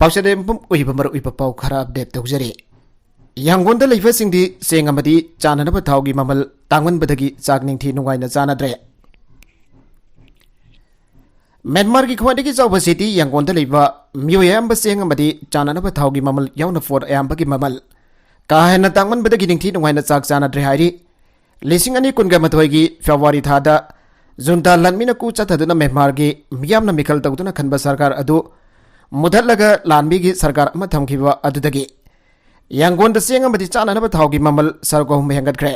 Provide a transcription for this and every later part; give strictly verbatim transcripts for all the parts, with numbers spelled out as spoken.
ꯄꯥꯎꯆꯦ ꯄꯨꯝ ꯑꯣꯏꯕ ꯃꯔꯨꯑꯣꯏꯕ ꯄꯥꯎ ꯈꯔ ꯑꯞꯗꯦꯠ ꯇꯧꯖꯔꯤ꯫ ꯌꯥꯡꯒꯣꯟꯗ ꯂꯩꯕꯁꯤꯡꯗꯤ ꯆꯦꯡ ꯑꯃꯗꯤ ꯆꯥꯅꯅꯕ ꯊꯥꯎꯒꯤ ꯃꯃꯜ ꯇꯥꯡꯃꯟꯕꯗꯒꯤ ꯆꯥꯛ ꯅꯤꯡꯊꯤ ꯅꯨꯡꯉꯥꯏꯅ ꯆꯥꯅꯗ꯭ꯔꯦ꯫ ꯃ꯭ꯌꯥꯟꯃꯥꯔꯒꯤ ꯈ꯭ꯋꯥꯏꯗꯒꯤ ꯆꯥꯎꯕ ꯁꯤꯇꯤ ꯌꯥꯡꯒꯣꯟꯗ ꯂꯩꯕ ꯃꯤꯑꯣꯏ ꯑꯌꯥꯝꯕ ꯆꯦꯡ ꯑꯃꯗꯤ ꯆꯥꯅꯅꯕ ꯊꯥꯎꯒꯤ ꯃꯃꯜ ꯌꯥꯎꯅ ꯄꯣꯠ ꯑꯌꯥꯝꯕꯒꯤ ꯃꯃꯜ ꯀꯥ ꯍꯦꯟꯅ ꯇꯥꯡꯃꯟꯕꯗꯒꯤ ꯅꯤꯡꯊꯤ ꯅꯨꯡꯉꯥꯏꯅ ꯆꯥꯛ ꯆꯥꯅꯗ꯭ꯔꯦ ꯍꯥꯏꯔꯤ꯫ ꯂꯤꯁꯤꯡ ꯑꯅꯤ ꯀꯨꯟꯒ ꯃꯥꯊꯣꯏꯒꯤ ꯐꯦꯕ꯭ꯔꯨꯋꯥꯔꯤ ꯊꯥꯗ ꯖꯨꯟꯇꯥ ꯂꯥꯟꯃꯤꯅ ꯀꯨ ꯆꯠꯊꯗꯨꯅ ꯃ꯭ꯌꯥꯟꯃꯥꯔꯒꯤ ꯃꯤꯌꯥꯝꯅ ꯃꯤꯈꯜ ꯇꯧꯗꯨꯅ ꯈꯟꯕ ꯁꯔꯀꯥꯔ ꯑꯗꯨ ꯃꯨꯊꯠꯂꯒ ꯂꯥꯟꯃꯤꯒꯤ ꯁꯔꯀꯥꯔ ꯑꯃ ꯊꯝꯈꯤꯕ ꯑꯗꯨꯗꯒꯤ ꯌꯥꯡꯒꯣꯟꯗ ꯆꯦꯡ ꯑꯃꯗꯤ ꯆꯥꯅꯅꯕ ꯊꯥꯎꯒꯤ ꯃꯃꯜ ꯁꯔꯨꯛ ꯑꯍꯨꯝ ꯍꯦꯟꯒꯠꯈ꯭ꯔꯦ꯫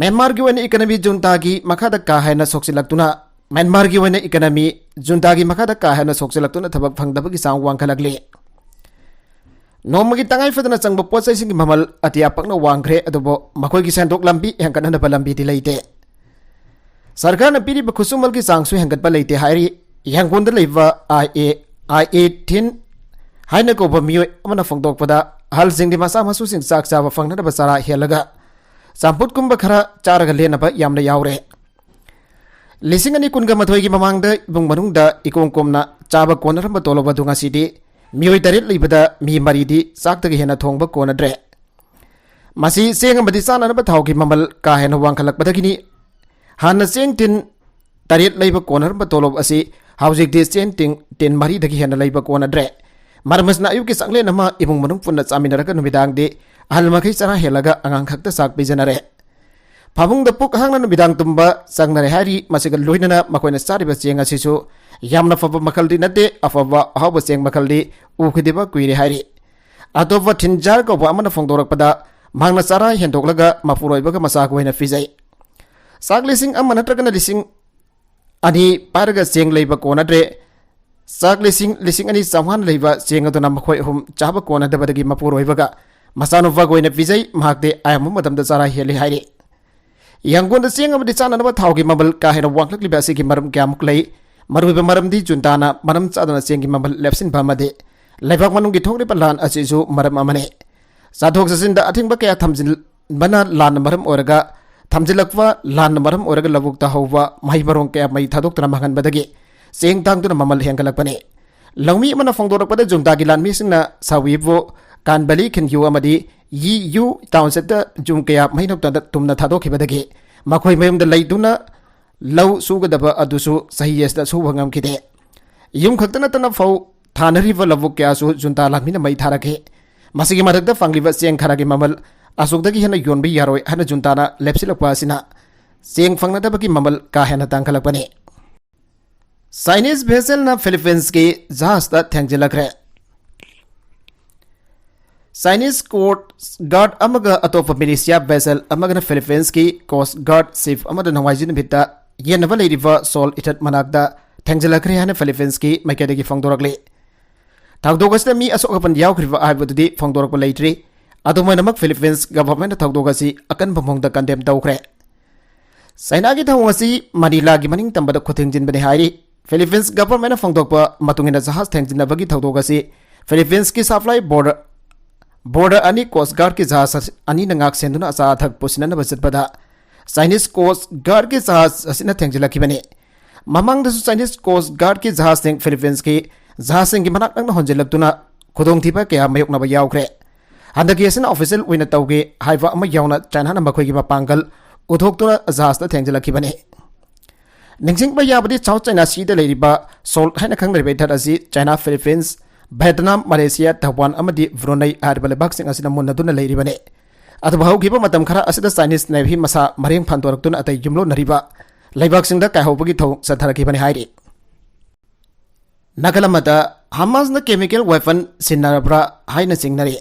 ꯃ꯭ꯌꯥꯟꯃꯥꯔꯒꯤ ꯑꯣꯏꯅ ꯏꯀꯅꯃꯤ ꯖꯨꯟꯇꯥꯒꯤ ꯃꯈꯥꯗ ꯀꯥ ꯍꯦꯟꯅ ꯁꯣꯛꯆꯤꯜꯂꯛꯇꯨꯅ, ꯃ꯭ꯌꯥꯟꯃꯥꯔꯒꯤ ꯑꯣꯏꯅ ꯏꯀꯅꯃꯤ ꯖꯨꯟꯇꯥꯒꯤ ꯃꯈꯥꯗ ꯀꯥ ꯍꯦꯟꯅ ꯁꯣꯛꯆꯤꯜꯂꯛꯇꯨꯅ ꯊꯕꯛ ꯐꯪꯗꯕꯒꯤ ꯆꯥꯡ ꯋꯥꯡꯈꯠꯂꯛꯂꯤ꯫ ꯅꯣꯡꯃꯒꯤ ꯇꯉꯥꯏ ꯐꯗꯅ ꯆꯪꯕ ꯄꯣꯠ ꯆꯩꯁꯤꯡꯒꯤ ꯃꯃꯜ ꯑꯇꯤꯌꯥ ꯄꯛꯅ ꯋꯥꯡꯈ꯭ꯔꯦ, ꯑꯗꯨꯕꯨ ꯃꯈꯣꯏꯒꯤ ꯁꯦꯟꯊꯣꯛ ꯂꯝꯕꯤ ꯍꯦꯟꯒꯠꯅꯅꯕ ꯂꯝꯕꯤꯗꯤ ꯂꯩꯇꯦ꯫ ꯁꯔꯀꯥꯔꯅ ꯄꯤꯔꯤꯕ ꯈꯨꯠꯁꯨꯃꯜꯒꯤ ꯆꯥꯡꯁꯨ ꯍꯦꯟꯒꯠꯄ ꯂꯩꯇꯦ ꯍꯥꯏꯔꯤ꯫ ꯌꯥꯡꯒꯣꯟꯗ ꯂꯩꯕ ꯑꯥꯏ ꯑꯦ, ꯑꯥꯏ ꯑꯦ ꯊꯤꯟ ꯍꯥꯏꯅ ꯀꯧꯕ ꯃꯤꯑꯣꯏ ꯑꯃꯅ ꯐꯣꯡꯗꯣꯛꯄꯗ, ꯑꯍꯜꯁꯤꯡꯗꯤ ꯃꯆꯥ ꯃꯁꯨꯁꯤꯡ ꯆꯥꯛ ꯆꯥꯕ ꯐꯪꯅꯅꯕ ꯆꯔꯥ ꯍꯦꯜꯂꯒ ꯆꯝꯐꯨꯠꯀꯨꯝꯕ ꯈꯔ ꯆꯥꯔꯒ ꯂꯦꯟꯅꯕ ꯌꯥꯝꯅ ꯌꯥꯎꯔꯦ꯫ ꯂꯤꯁꯤꯡ ꯑꯅꯤ ꯀꯨꯟꯒ ꯃꯥꯊꯣꯏꯒꯤ ꯃꯃꯥꯡꯗ ꯏꯃꯨꯡ ꯃꯅꯨꯡꯗ ꯏꯀꯣꯝ ꯀꯣꯝꯅ ꯆꯥꯕ ꯀꯣꯟꯅꯔꯝꯕ ꯇꯣꯂꯣꯞ ꯑꯗꯨ ꯉꯁꯤꯗꯤ ꯃꯤꯑꯣꯏ ꯇꯔꯦꯠ ꯂꯩꯕꯗ ꯃꯤ ꯃꯔꯤꯗꯤ ꯆꯥꯛꯇꯒꯤ ꯍꯦꯟꯅ ꯊꯣꯡꯕ ꯀꯣꯟꯅꯗ꯭ꯔꯦ꯫ ꯃꯁꯤ ꯆꯦꯡ ꯑꯃꯗꯤ ꯆꯥꯅꯅꯕ ꯊꯥꯎꯒꯤ ꯃꯃꯜ ꯀꯥ ꯍꯦꯟꯅ ꯋꯥꯡꯈꯠꯂꯛꯄꯗꯒꯤꯅꯤ꯫ ꯍꯥꯟꯅ ꯆꯦꯡ ꯇꯤꯟ ꯇꯔꯦꯠ ꯂꯩꯕ ꯀꯣꯟꯅꯔꯝꯕ ꯇꯣꯂꯣꯞ ꯑꯁꯤ ꯍꯧꯖꯤꯛꯇꯤ ꯆꯦꯡ ꯇꯤꯟ, ꯇꯤꯟ ꯃꯔꯤꯗꯒꯤ ꯍꯦꯟꯅ ꯂꯩꯕ ꯀꯣꯟꯅꯗ꯭ꯔꯦ꯫ ꯃꯔꯝ ꯑꯁꯤꯅ ꯑꯌꯨꯛꯀꯤ ꯆꯥꯛꯂꯦꯟ ꯑꯃ ꯏꯃꯨꯡ ꯃꯅꯨꯡ ꯄꯨꯟꯅ ꯆꯥꯃꯤꯟꯅꯔꯒ ꯅꯨꯃꯤꯗꯥꯡꯗꯤ ꯑꯍꯜ ꯃꯈꯩ ꯆꯔꯥ ꯍꯦꯜꯂꯒ ꯑꯉꯥꯡ ꯈꯛꯇ ꯆꯥꯛ ꯄꯤꯖꯅꯔꯦ꯫ ꯐꯃꯨꯡꯗ ꯄꯨꯛ ꯍꯥꯡꯅ ꯅꯨꯃꯤꯗꯥꯡ ꯇꯨꯝꯕ ꯆꯪꯅꯔꯦ ꯍꯥꯏꯔꯤ꯫ ꯃꯁꯤꯒ ꯂꯣꯏꯅꯅ ꯃꯈꯣꯏꯅ ꯆꯥꯔꯤꯕ ꯆꯦꯡ ꯑꯁꯤꯁꯨ ꯌꯥꯝꯅ ꯐꯕ ꯃꯈꯜꯗꯤ ꯅꯠꯇꯦ, ꯑꯐꯕ ꯑꯍꯥꯎꯕ ꯆꯦꯡ ꯃꯈꯜꯗꯤ ꯎꯈꯤꯗꯕ ꯀꯨꯏꯔꯦ ꯍꯥꯏꯔꯤ꯫ ꯑꯇꯣꯞꯄ ꯊꯤꯟꯖꯥꯔ ꯀꯧꯕ ꯑꯃꯅ ꯐꯣꯡꯗꯣꯔꯛꯄꯗ, ꯃꯍꯥꯛꯅ ꯆꯔꯥ ꯍꯦꯟꯗꯣꯛꯂꯒ ꯃꯄꯨꯔꯣꯏꯕꯒ ꯃꯆꯥꯒ ꯑꯣꯏꯅ ꯄꯤꯖꯩ꯫ ꯆꯥꯛ ꯂꯤꯁꯤꯡ ꯑꯃ ꯅꯠꯇ꯭ꯔꯒꯅ ꯂꯤꯁꯤꯡ ꯑꯅꯤ ꯄꯥꯏꯔꯒ ꯆꯦꯡ ꯂꯩꯕ ꯀꯣꯟꯅꯗ꯭ꯔꯦ꯫ ꯆꯥꯛ ꯂꯤꯁꯤꯡ, ꯂꯤꯁꯤꯡ ꯑꯅꯤ ꯆꯥꯝꯃꯉꯥꯅ ꯂꯩꯕ ꯆꯦꯡ ꯑꯗꯨꯅ ꯃꯈꯣꯏ ꯑꯍꯨꯝ ꯆꯥꯕ ꯀꯣꯟꯅꯗꯕꯗꯒꯤ ꯃꯄꯨꯔꯣꯏꯕꯒ ꯃꯆꯥꯅꯨꯄꯥꯒ ꯑꯣꯏꯅ ꯄꯤꯖꯩ꯫ ꯃꯍꯥꯛꯇꯤ ꯑꯌꯥꯝꯕ ꯃꯇꯝꯗ ꯆꯔꯥ ꯍꯦꯜꯂꯤ ꯍꯥꯏꯔꯤ꯫ ꯌꯥꯡꯒꯣꯟꯗ ꯆꯦꯡ ꯑꯃꯗꯤ ꯆꯥꯅꯅꯕ ꯊꯥꯎꯒꯤ ꯃꯃꯜ ꯀꯥ ꯍꯦꯟꯅ ꯋꯥꯡꯂꯛꯂꯤꯕ ꯑꯁꯤꯒꯤ ꯃꯔꯝ ꯀꯌꯥꯃꯨꯛ ꯂꯩ꯫ ꯃꯔꯨꯑꯣꯏꯕ ꯃꯔꯝꯗꯤ ꯖꯨꯟꯇꯥꯅ ꯃꯔꯝ ꯆꯥꯗꯅ ꯆꯦꯡꯒꯤ ꯃꯃꯜ ꯂꯦꯞꯁꯤꯟꯕ ꯑꯃꯗꯤ ꯂꯩꯕꯥꯛ ꯃꯅꯨꯡꯒꯤ ꯊꯣꯛꯂꯤꯕ ꯂꯥꯟ ꯑꯁꯤꯁꯨ ꯃꯔꯝ ꯑꯃꯅꯤ꯫ ꯆꯠꯊꯣꯛ ꯆꯠꯁꯤꯟꯗ ꯑꯊꯤꯡꯕ ꯀꯌꯥ ꯊꯝꯖꯤꯟꯕꯅ ꯂꯥꯟꯅ ꯃꯔꯝ ꯑꯣꯏꯔꯒ, ꯊꯝꯖꯤꯜꯂꯛꯄ ꯂꯥꯟꯅ ꯃꯔꯝ ꯑꯣꯏꯔꯒ ꯂꯧꯕꯨꯛꯇ ꯍꯧꯕ ꯃꯍꯩ ꯃꯔꯣꯡ ꯀꯌꯥ ꯃꯩ ꯊꯥꯗꯣꯛꯇꯨꯅ ꯃꯥꯡꯍꯟꯕꯗꯒꯤ ꯆꯦꯡ ꯇꯥꯡꯗꯨꯅ ꯃꯃꯜ ꯍꯦꯟꯒꯠꯂꯛꯄꯅꯤ꯫ ꯂꯧꯃꯤ ꯑꯃꯅ ꯐꯣꯡꯗꯣꯔꯛꯄꯗ, ꯖꯨꯟꯇꯥꯒꯤ ꯂꯥꯟꯃꯤꯁꯤꯡꯅ ꯁꯥꯋꯤꯕꯨ ꯀꯥꯟꯕꯂꯤ ꯈꯤꯟꯌꯨ ꯑꯃꯗꯤ ꯌꯤ ꯌꯨ ꯇꯥꯎꯟꯁꯤꯞꯇ ꯌꯨꯝ ꯀꯌꯥ ꯃꯩ ꯅꯣꯛꯇꯅ ꯇꯨꯝꯅ ꯊꯥꯗꯣꯛꯈꯤꯕꯗꯒꯤ ꯃꯈꯣꯏ ꯃꯌꯨꯝꯗ ꯂꯩꯗꯨꯅ ꯂꯧ ꯁꯨꯒꯗꯕ ꯑꯗꯨꯁꯨ ꯆꯍꯤ ꯑꯁꯤꯗ ꯁꯨꯕ ꯉꯝꯈꯤꯗꯦ꯫ ꯌꯨꯝ ꯈꯛꯇ ꯅꯠꯇꯅ ꯐꯧ ꯊꯥꯅꯔꯤꯕ ꯂꯧꯕꯨꯛ ꯀꯌꯥꯁꯨ ꯖꯨꯟꯇꯥ ꯂꯥꯟꯃꯤꯅ ꯃꯩ ꯊꯥꯔꯛꯈꯤ꯫ ꯃꯁꯤꯒꯤ ꯃꯊꯛꯇ ꯐꯪꯂꯤꯕ ꯆꯦꯡ ꯈꯔꯒꯤ ꯃꯃꯜ ꯑꯁꯨꯛꯇꯒꯤ ꯍꯦꯟꯅ ꯌꯣꯟꯕ ꯌꯥꯔꯣꯏ ꯍꯥꯏꯅ ꯖꯨꯟꯇꯥꯅ ꯂꯦꯞꯁꯤꯜꯂꯛꯄ ꯑꯁꯤꯅ ꯆꯦꯡ ꯐꯪꯅꯗꯕꯒꯤ ꯃꯃꯜ ꯀꯥ ꯍꯦꯟꯅ ꯇꯥꯡꯈꯠꯂꯛꯄꯅꯤ꯫ ꯆꯥꯏꯅꯤꯁ ꯚꯦꯁꯦꯜꯅ ꯐꯤꯂꯤꯄꯤꯟꯁꯀꯤ ꯖꯍꯥꯖꯇ ꯊꯦꯡꯖꯤꯜꯂꯛꯈ꯭ꯔꯦ꯫ ꯆꯥꯏꯅꯤꯁ ꯀꯣꯁ꯭ꯠ ꯒꯥꯔꯗ ꯑꯃꯒ ꯑꯇꯣꯞꯄ ꯃꯤꯂꯤꯁꯤꯌꯥ ꯚꯦꯁꯦꯜ ꯑꯃꯒꯅ ꯐꯤꯂꯤꯄꯤꯟꯁꯀꯤ ꯀꯣꯁ꯭ꯠ ꯒꯥꯔꯗ ꯁꯤꯞ ꯑꯃꯗ ꯅꯣꯡꯃꯥꯏꯖꯤꯡ ꯅꯨꯃꯤꯠꯇ ꯌꯦꯟꯅꯕ ꯂꯩꯔꯤꯕ ꯁꯣꯜ ꯏꯊꯠ ꯃꯅꯥꯛꯇ ꯊꯦꯡꯖꯤꯜꯂꯛꯈ꯭ꯔꯦ ꯍꯥꯏꯅ ꯐꯤꯂꯤꯄꯤꯟꯁꯀꯤ ꯃꯥꯏꯀꯩꯗꯒꯤ ꯐꯣꯡꯗꯣꯔꯛꯂꯤ꯫ ꯊꯧꯗꯣꯛ ꯑꯁꯤꯗ ꯃꯤ ꯑꯁꯣꯛ ꯑꯄꯟ ꯌꯥꯎꯈ꯭ꯔꯤꯕ ꯍꯥꯏꯕꯗꯨꯗꯤ ꯐꯣꯡꯗꯣꯔꯛꯄ ꯂꯩꯇ꯭ꯔꯤ꯫ ꯑꯗꯨꯝ ꯑꯣꯏꯅꯃꯛ, ꯐꯤꯂꯤꯄꯤꯟꯁ ꯒꯚꯔꯟꯃꯦꯟꯠꯅ ꯊꯧꯗꯣꯛ ꯑꯁꯤ ꯑꯀꯟꯕ ꯃꯑꯣꯡꯗ ꯀꯟꯗꯦꯝ ꯇꯧꯈ꯭ꯔꯦ꯫ ꯆꯥꯏꯅꯥꯒꯤ ꯊꯧꯑꯣꯡ ꯑꯁꯤ ꯃꯅꯤꯂꯥꯒꯤ ꯃꯅꯤꯡ ꯇꯝꯕꯗ ꯈꯨꯠ ꯊꯤꯡꯖꯤꯟꯕꯅꯤ ꯍꯥꯏꯔꯤ꯫ ꯐꯤꯂꯤꯄꯤꯟꯁ ꯒꯚꯔꯟꯃꯦꯟꯠꯅ ꯐꯣꯡꯗꯣꯛꯄ ꯃꯇꯨꯡ ꯏꯟꯅ, ꯖꯍꯥꯖ ꯊꯦꯡꯖꯤꯟꯅꯕꯒꯤ ꯊꯧꯗꯣꯛ ꯑꯁꯤ ꯐꯤꯂꯤꯄꯤꯟꯁꯀꯤ ꯁꯄ꯭ꯂꯥꯏ ꯕꯣꯔꯗꯔ, ꯕꯣꯔꯗꯔ ꯑꯅꯤ ꯀꯣꯁ꯭ꯠ ꯒꯥꯔꯗꯀꯤ ꯖꯍꯥꯖ ꯑꯁꯤ, ꯑꯅꯤꯅ ꯉꯥꯛ ꯁꯦꯟꯗꯨꯅ ꯑꯆꯥ ꯑꯊꯛ ꯄꯨꯁꯤꯟꯅꯅꯕ ꯆꯠꯄꯗ ꯆꯥꯏꯅꯤꯁ ꯀꯣꯁ꯭ꯠ ꯒꯥꯔꯗꯀꯤ ꯖꯍꯥꯖ ꯑꯁꯤꯅ ꯊꯦꯡꯖꯤꯜꯂꯛꯈꯤꯕꯅꯤ꯫ ꯃꯃꯥꯡꯗꯁꯨ ꯆꯥꯏꯅꯤꯁ ꯀꯣꯁ꯭ꯠ ꯒꯥꯔꯗꯀꯤ ꯖꯍꯥꯖꯁꯤꯡ ꯐꯤꯂꯤꯄꯤꯟꯁꯀꯤ ꯖꯍꯥꯖꯁꯤꯡꯒꯤ ꯃꯅꯥꯛ ꯅꯛꯅ ꯍꯣꯟꯖꯤꯜꯂꯛꯇꯨꯅ ꯈꯨꯗꯣꯡꯊꯤꯕ ꯀꯌꯥ ꯃꯥꯌꯣꯛꯅꯕ ꯌꯥꯎꯈ꯭ꯔꯦ꯫ ꯍꯟꯗꯛꯀꯤ ꯑꯁꯤꯅ ꯑꯣꯐꯤꯁꯤꯌꯦꯜ ꯑꯣꯏꯅ ꯇꯧꯒꯦ ꯍꯥꯏꯕ ꯑꯃ ꯌꯥꯎꯅ ꯆꯥꯏꯅꯥꯅ ꯃꯈꯣꯏꯒꯤ ꯃꯄꯥꯡꯒꯜ ꯎꯠꯊꯣꯛꯇꯨꯅ ꯖꯍꯥꯖꯇ ꯊꯦꯡꯖꯤꯜꯂꯛꯈꯤꯕꯅꯤ꯫ ꯅꯤꯡꯁꯤꯡꯕ ꯌꯥꯕꯗꯤ, ꯁꯥꯎꯊ ꯆꯥꯏꯅꯥ ꯁꯤꯗ ꯂꯩꯔꯤꯕ ꯁꯣꯜ ꯍꯥꯏꯅ ꯈꯪꯅꯔꯤꯕ ꯏꯊꯠ ꯑꯁꯤ ꯆꯥꯏꯅꯥ, ꯐꯤꯂꯤꯄꯤꯟꯁ, ꯚꯦꯠꯅꯥꯝ, ꯃꯂꯦꯁꯤꯌꯥ, ꯊꯧꯕꯥꯟ ꯑꯃꯗꯤ ꯕ꯭ꯔꯨꯅꯩ ꯍꯥꯏꯔꯤꯕ ꯂꯩꯕꯥꯛꯁꯤꯡ ꯑꯁꯤꯅ ꯃꯨꯟꯅꯗꯨꯅ ꯂꯩꯔꯤꯕꯅꯤ꯫ ꯑꯗꯨꯕꯨ ꯍꯧꯈꯤꯕ ꯃꯇꯝ ꯈꯔ ꯑꯁꯤꯗ ꯆꯥꯏꯅꯤꯁ ꯅꯦꯚꯤ ꯃꯁꯥ ꯃꯔꯦꯡ ꯐꯟꯗꯣꯔꯛꯇꯨꯅ ꯑꯇꯩ ꯌꯨꯝꯂꯣꯟꯅꯔꯤꯕ ꯂꯩꯕꯥꯛꯁꯤꯡꯗ ꯀꯥꯏꯍꯧꯕꯒꯤ ꯊꯧꯑꯣꯡ ꯆꯠꯊꯔꯛꯈꯤꯕꯅꯤ ꯍꯥꯏꯔꯤ꯫ ꯅꯥꯀꯜ ꯑꯃꯗ, ꯍꯃꯥꯁꯅ ꯀꯦꯃꯤꯀꯦꯜ ꯋꯦꯄꯟ ꯁꯤꯖꯤꯟꯅꯔꯕ꯭ꯔꯥ ꯍꯥꯏꯅ ꯆꯤꯡꯅꯔꯤ꯫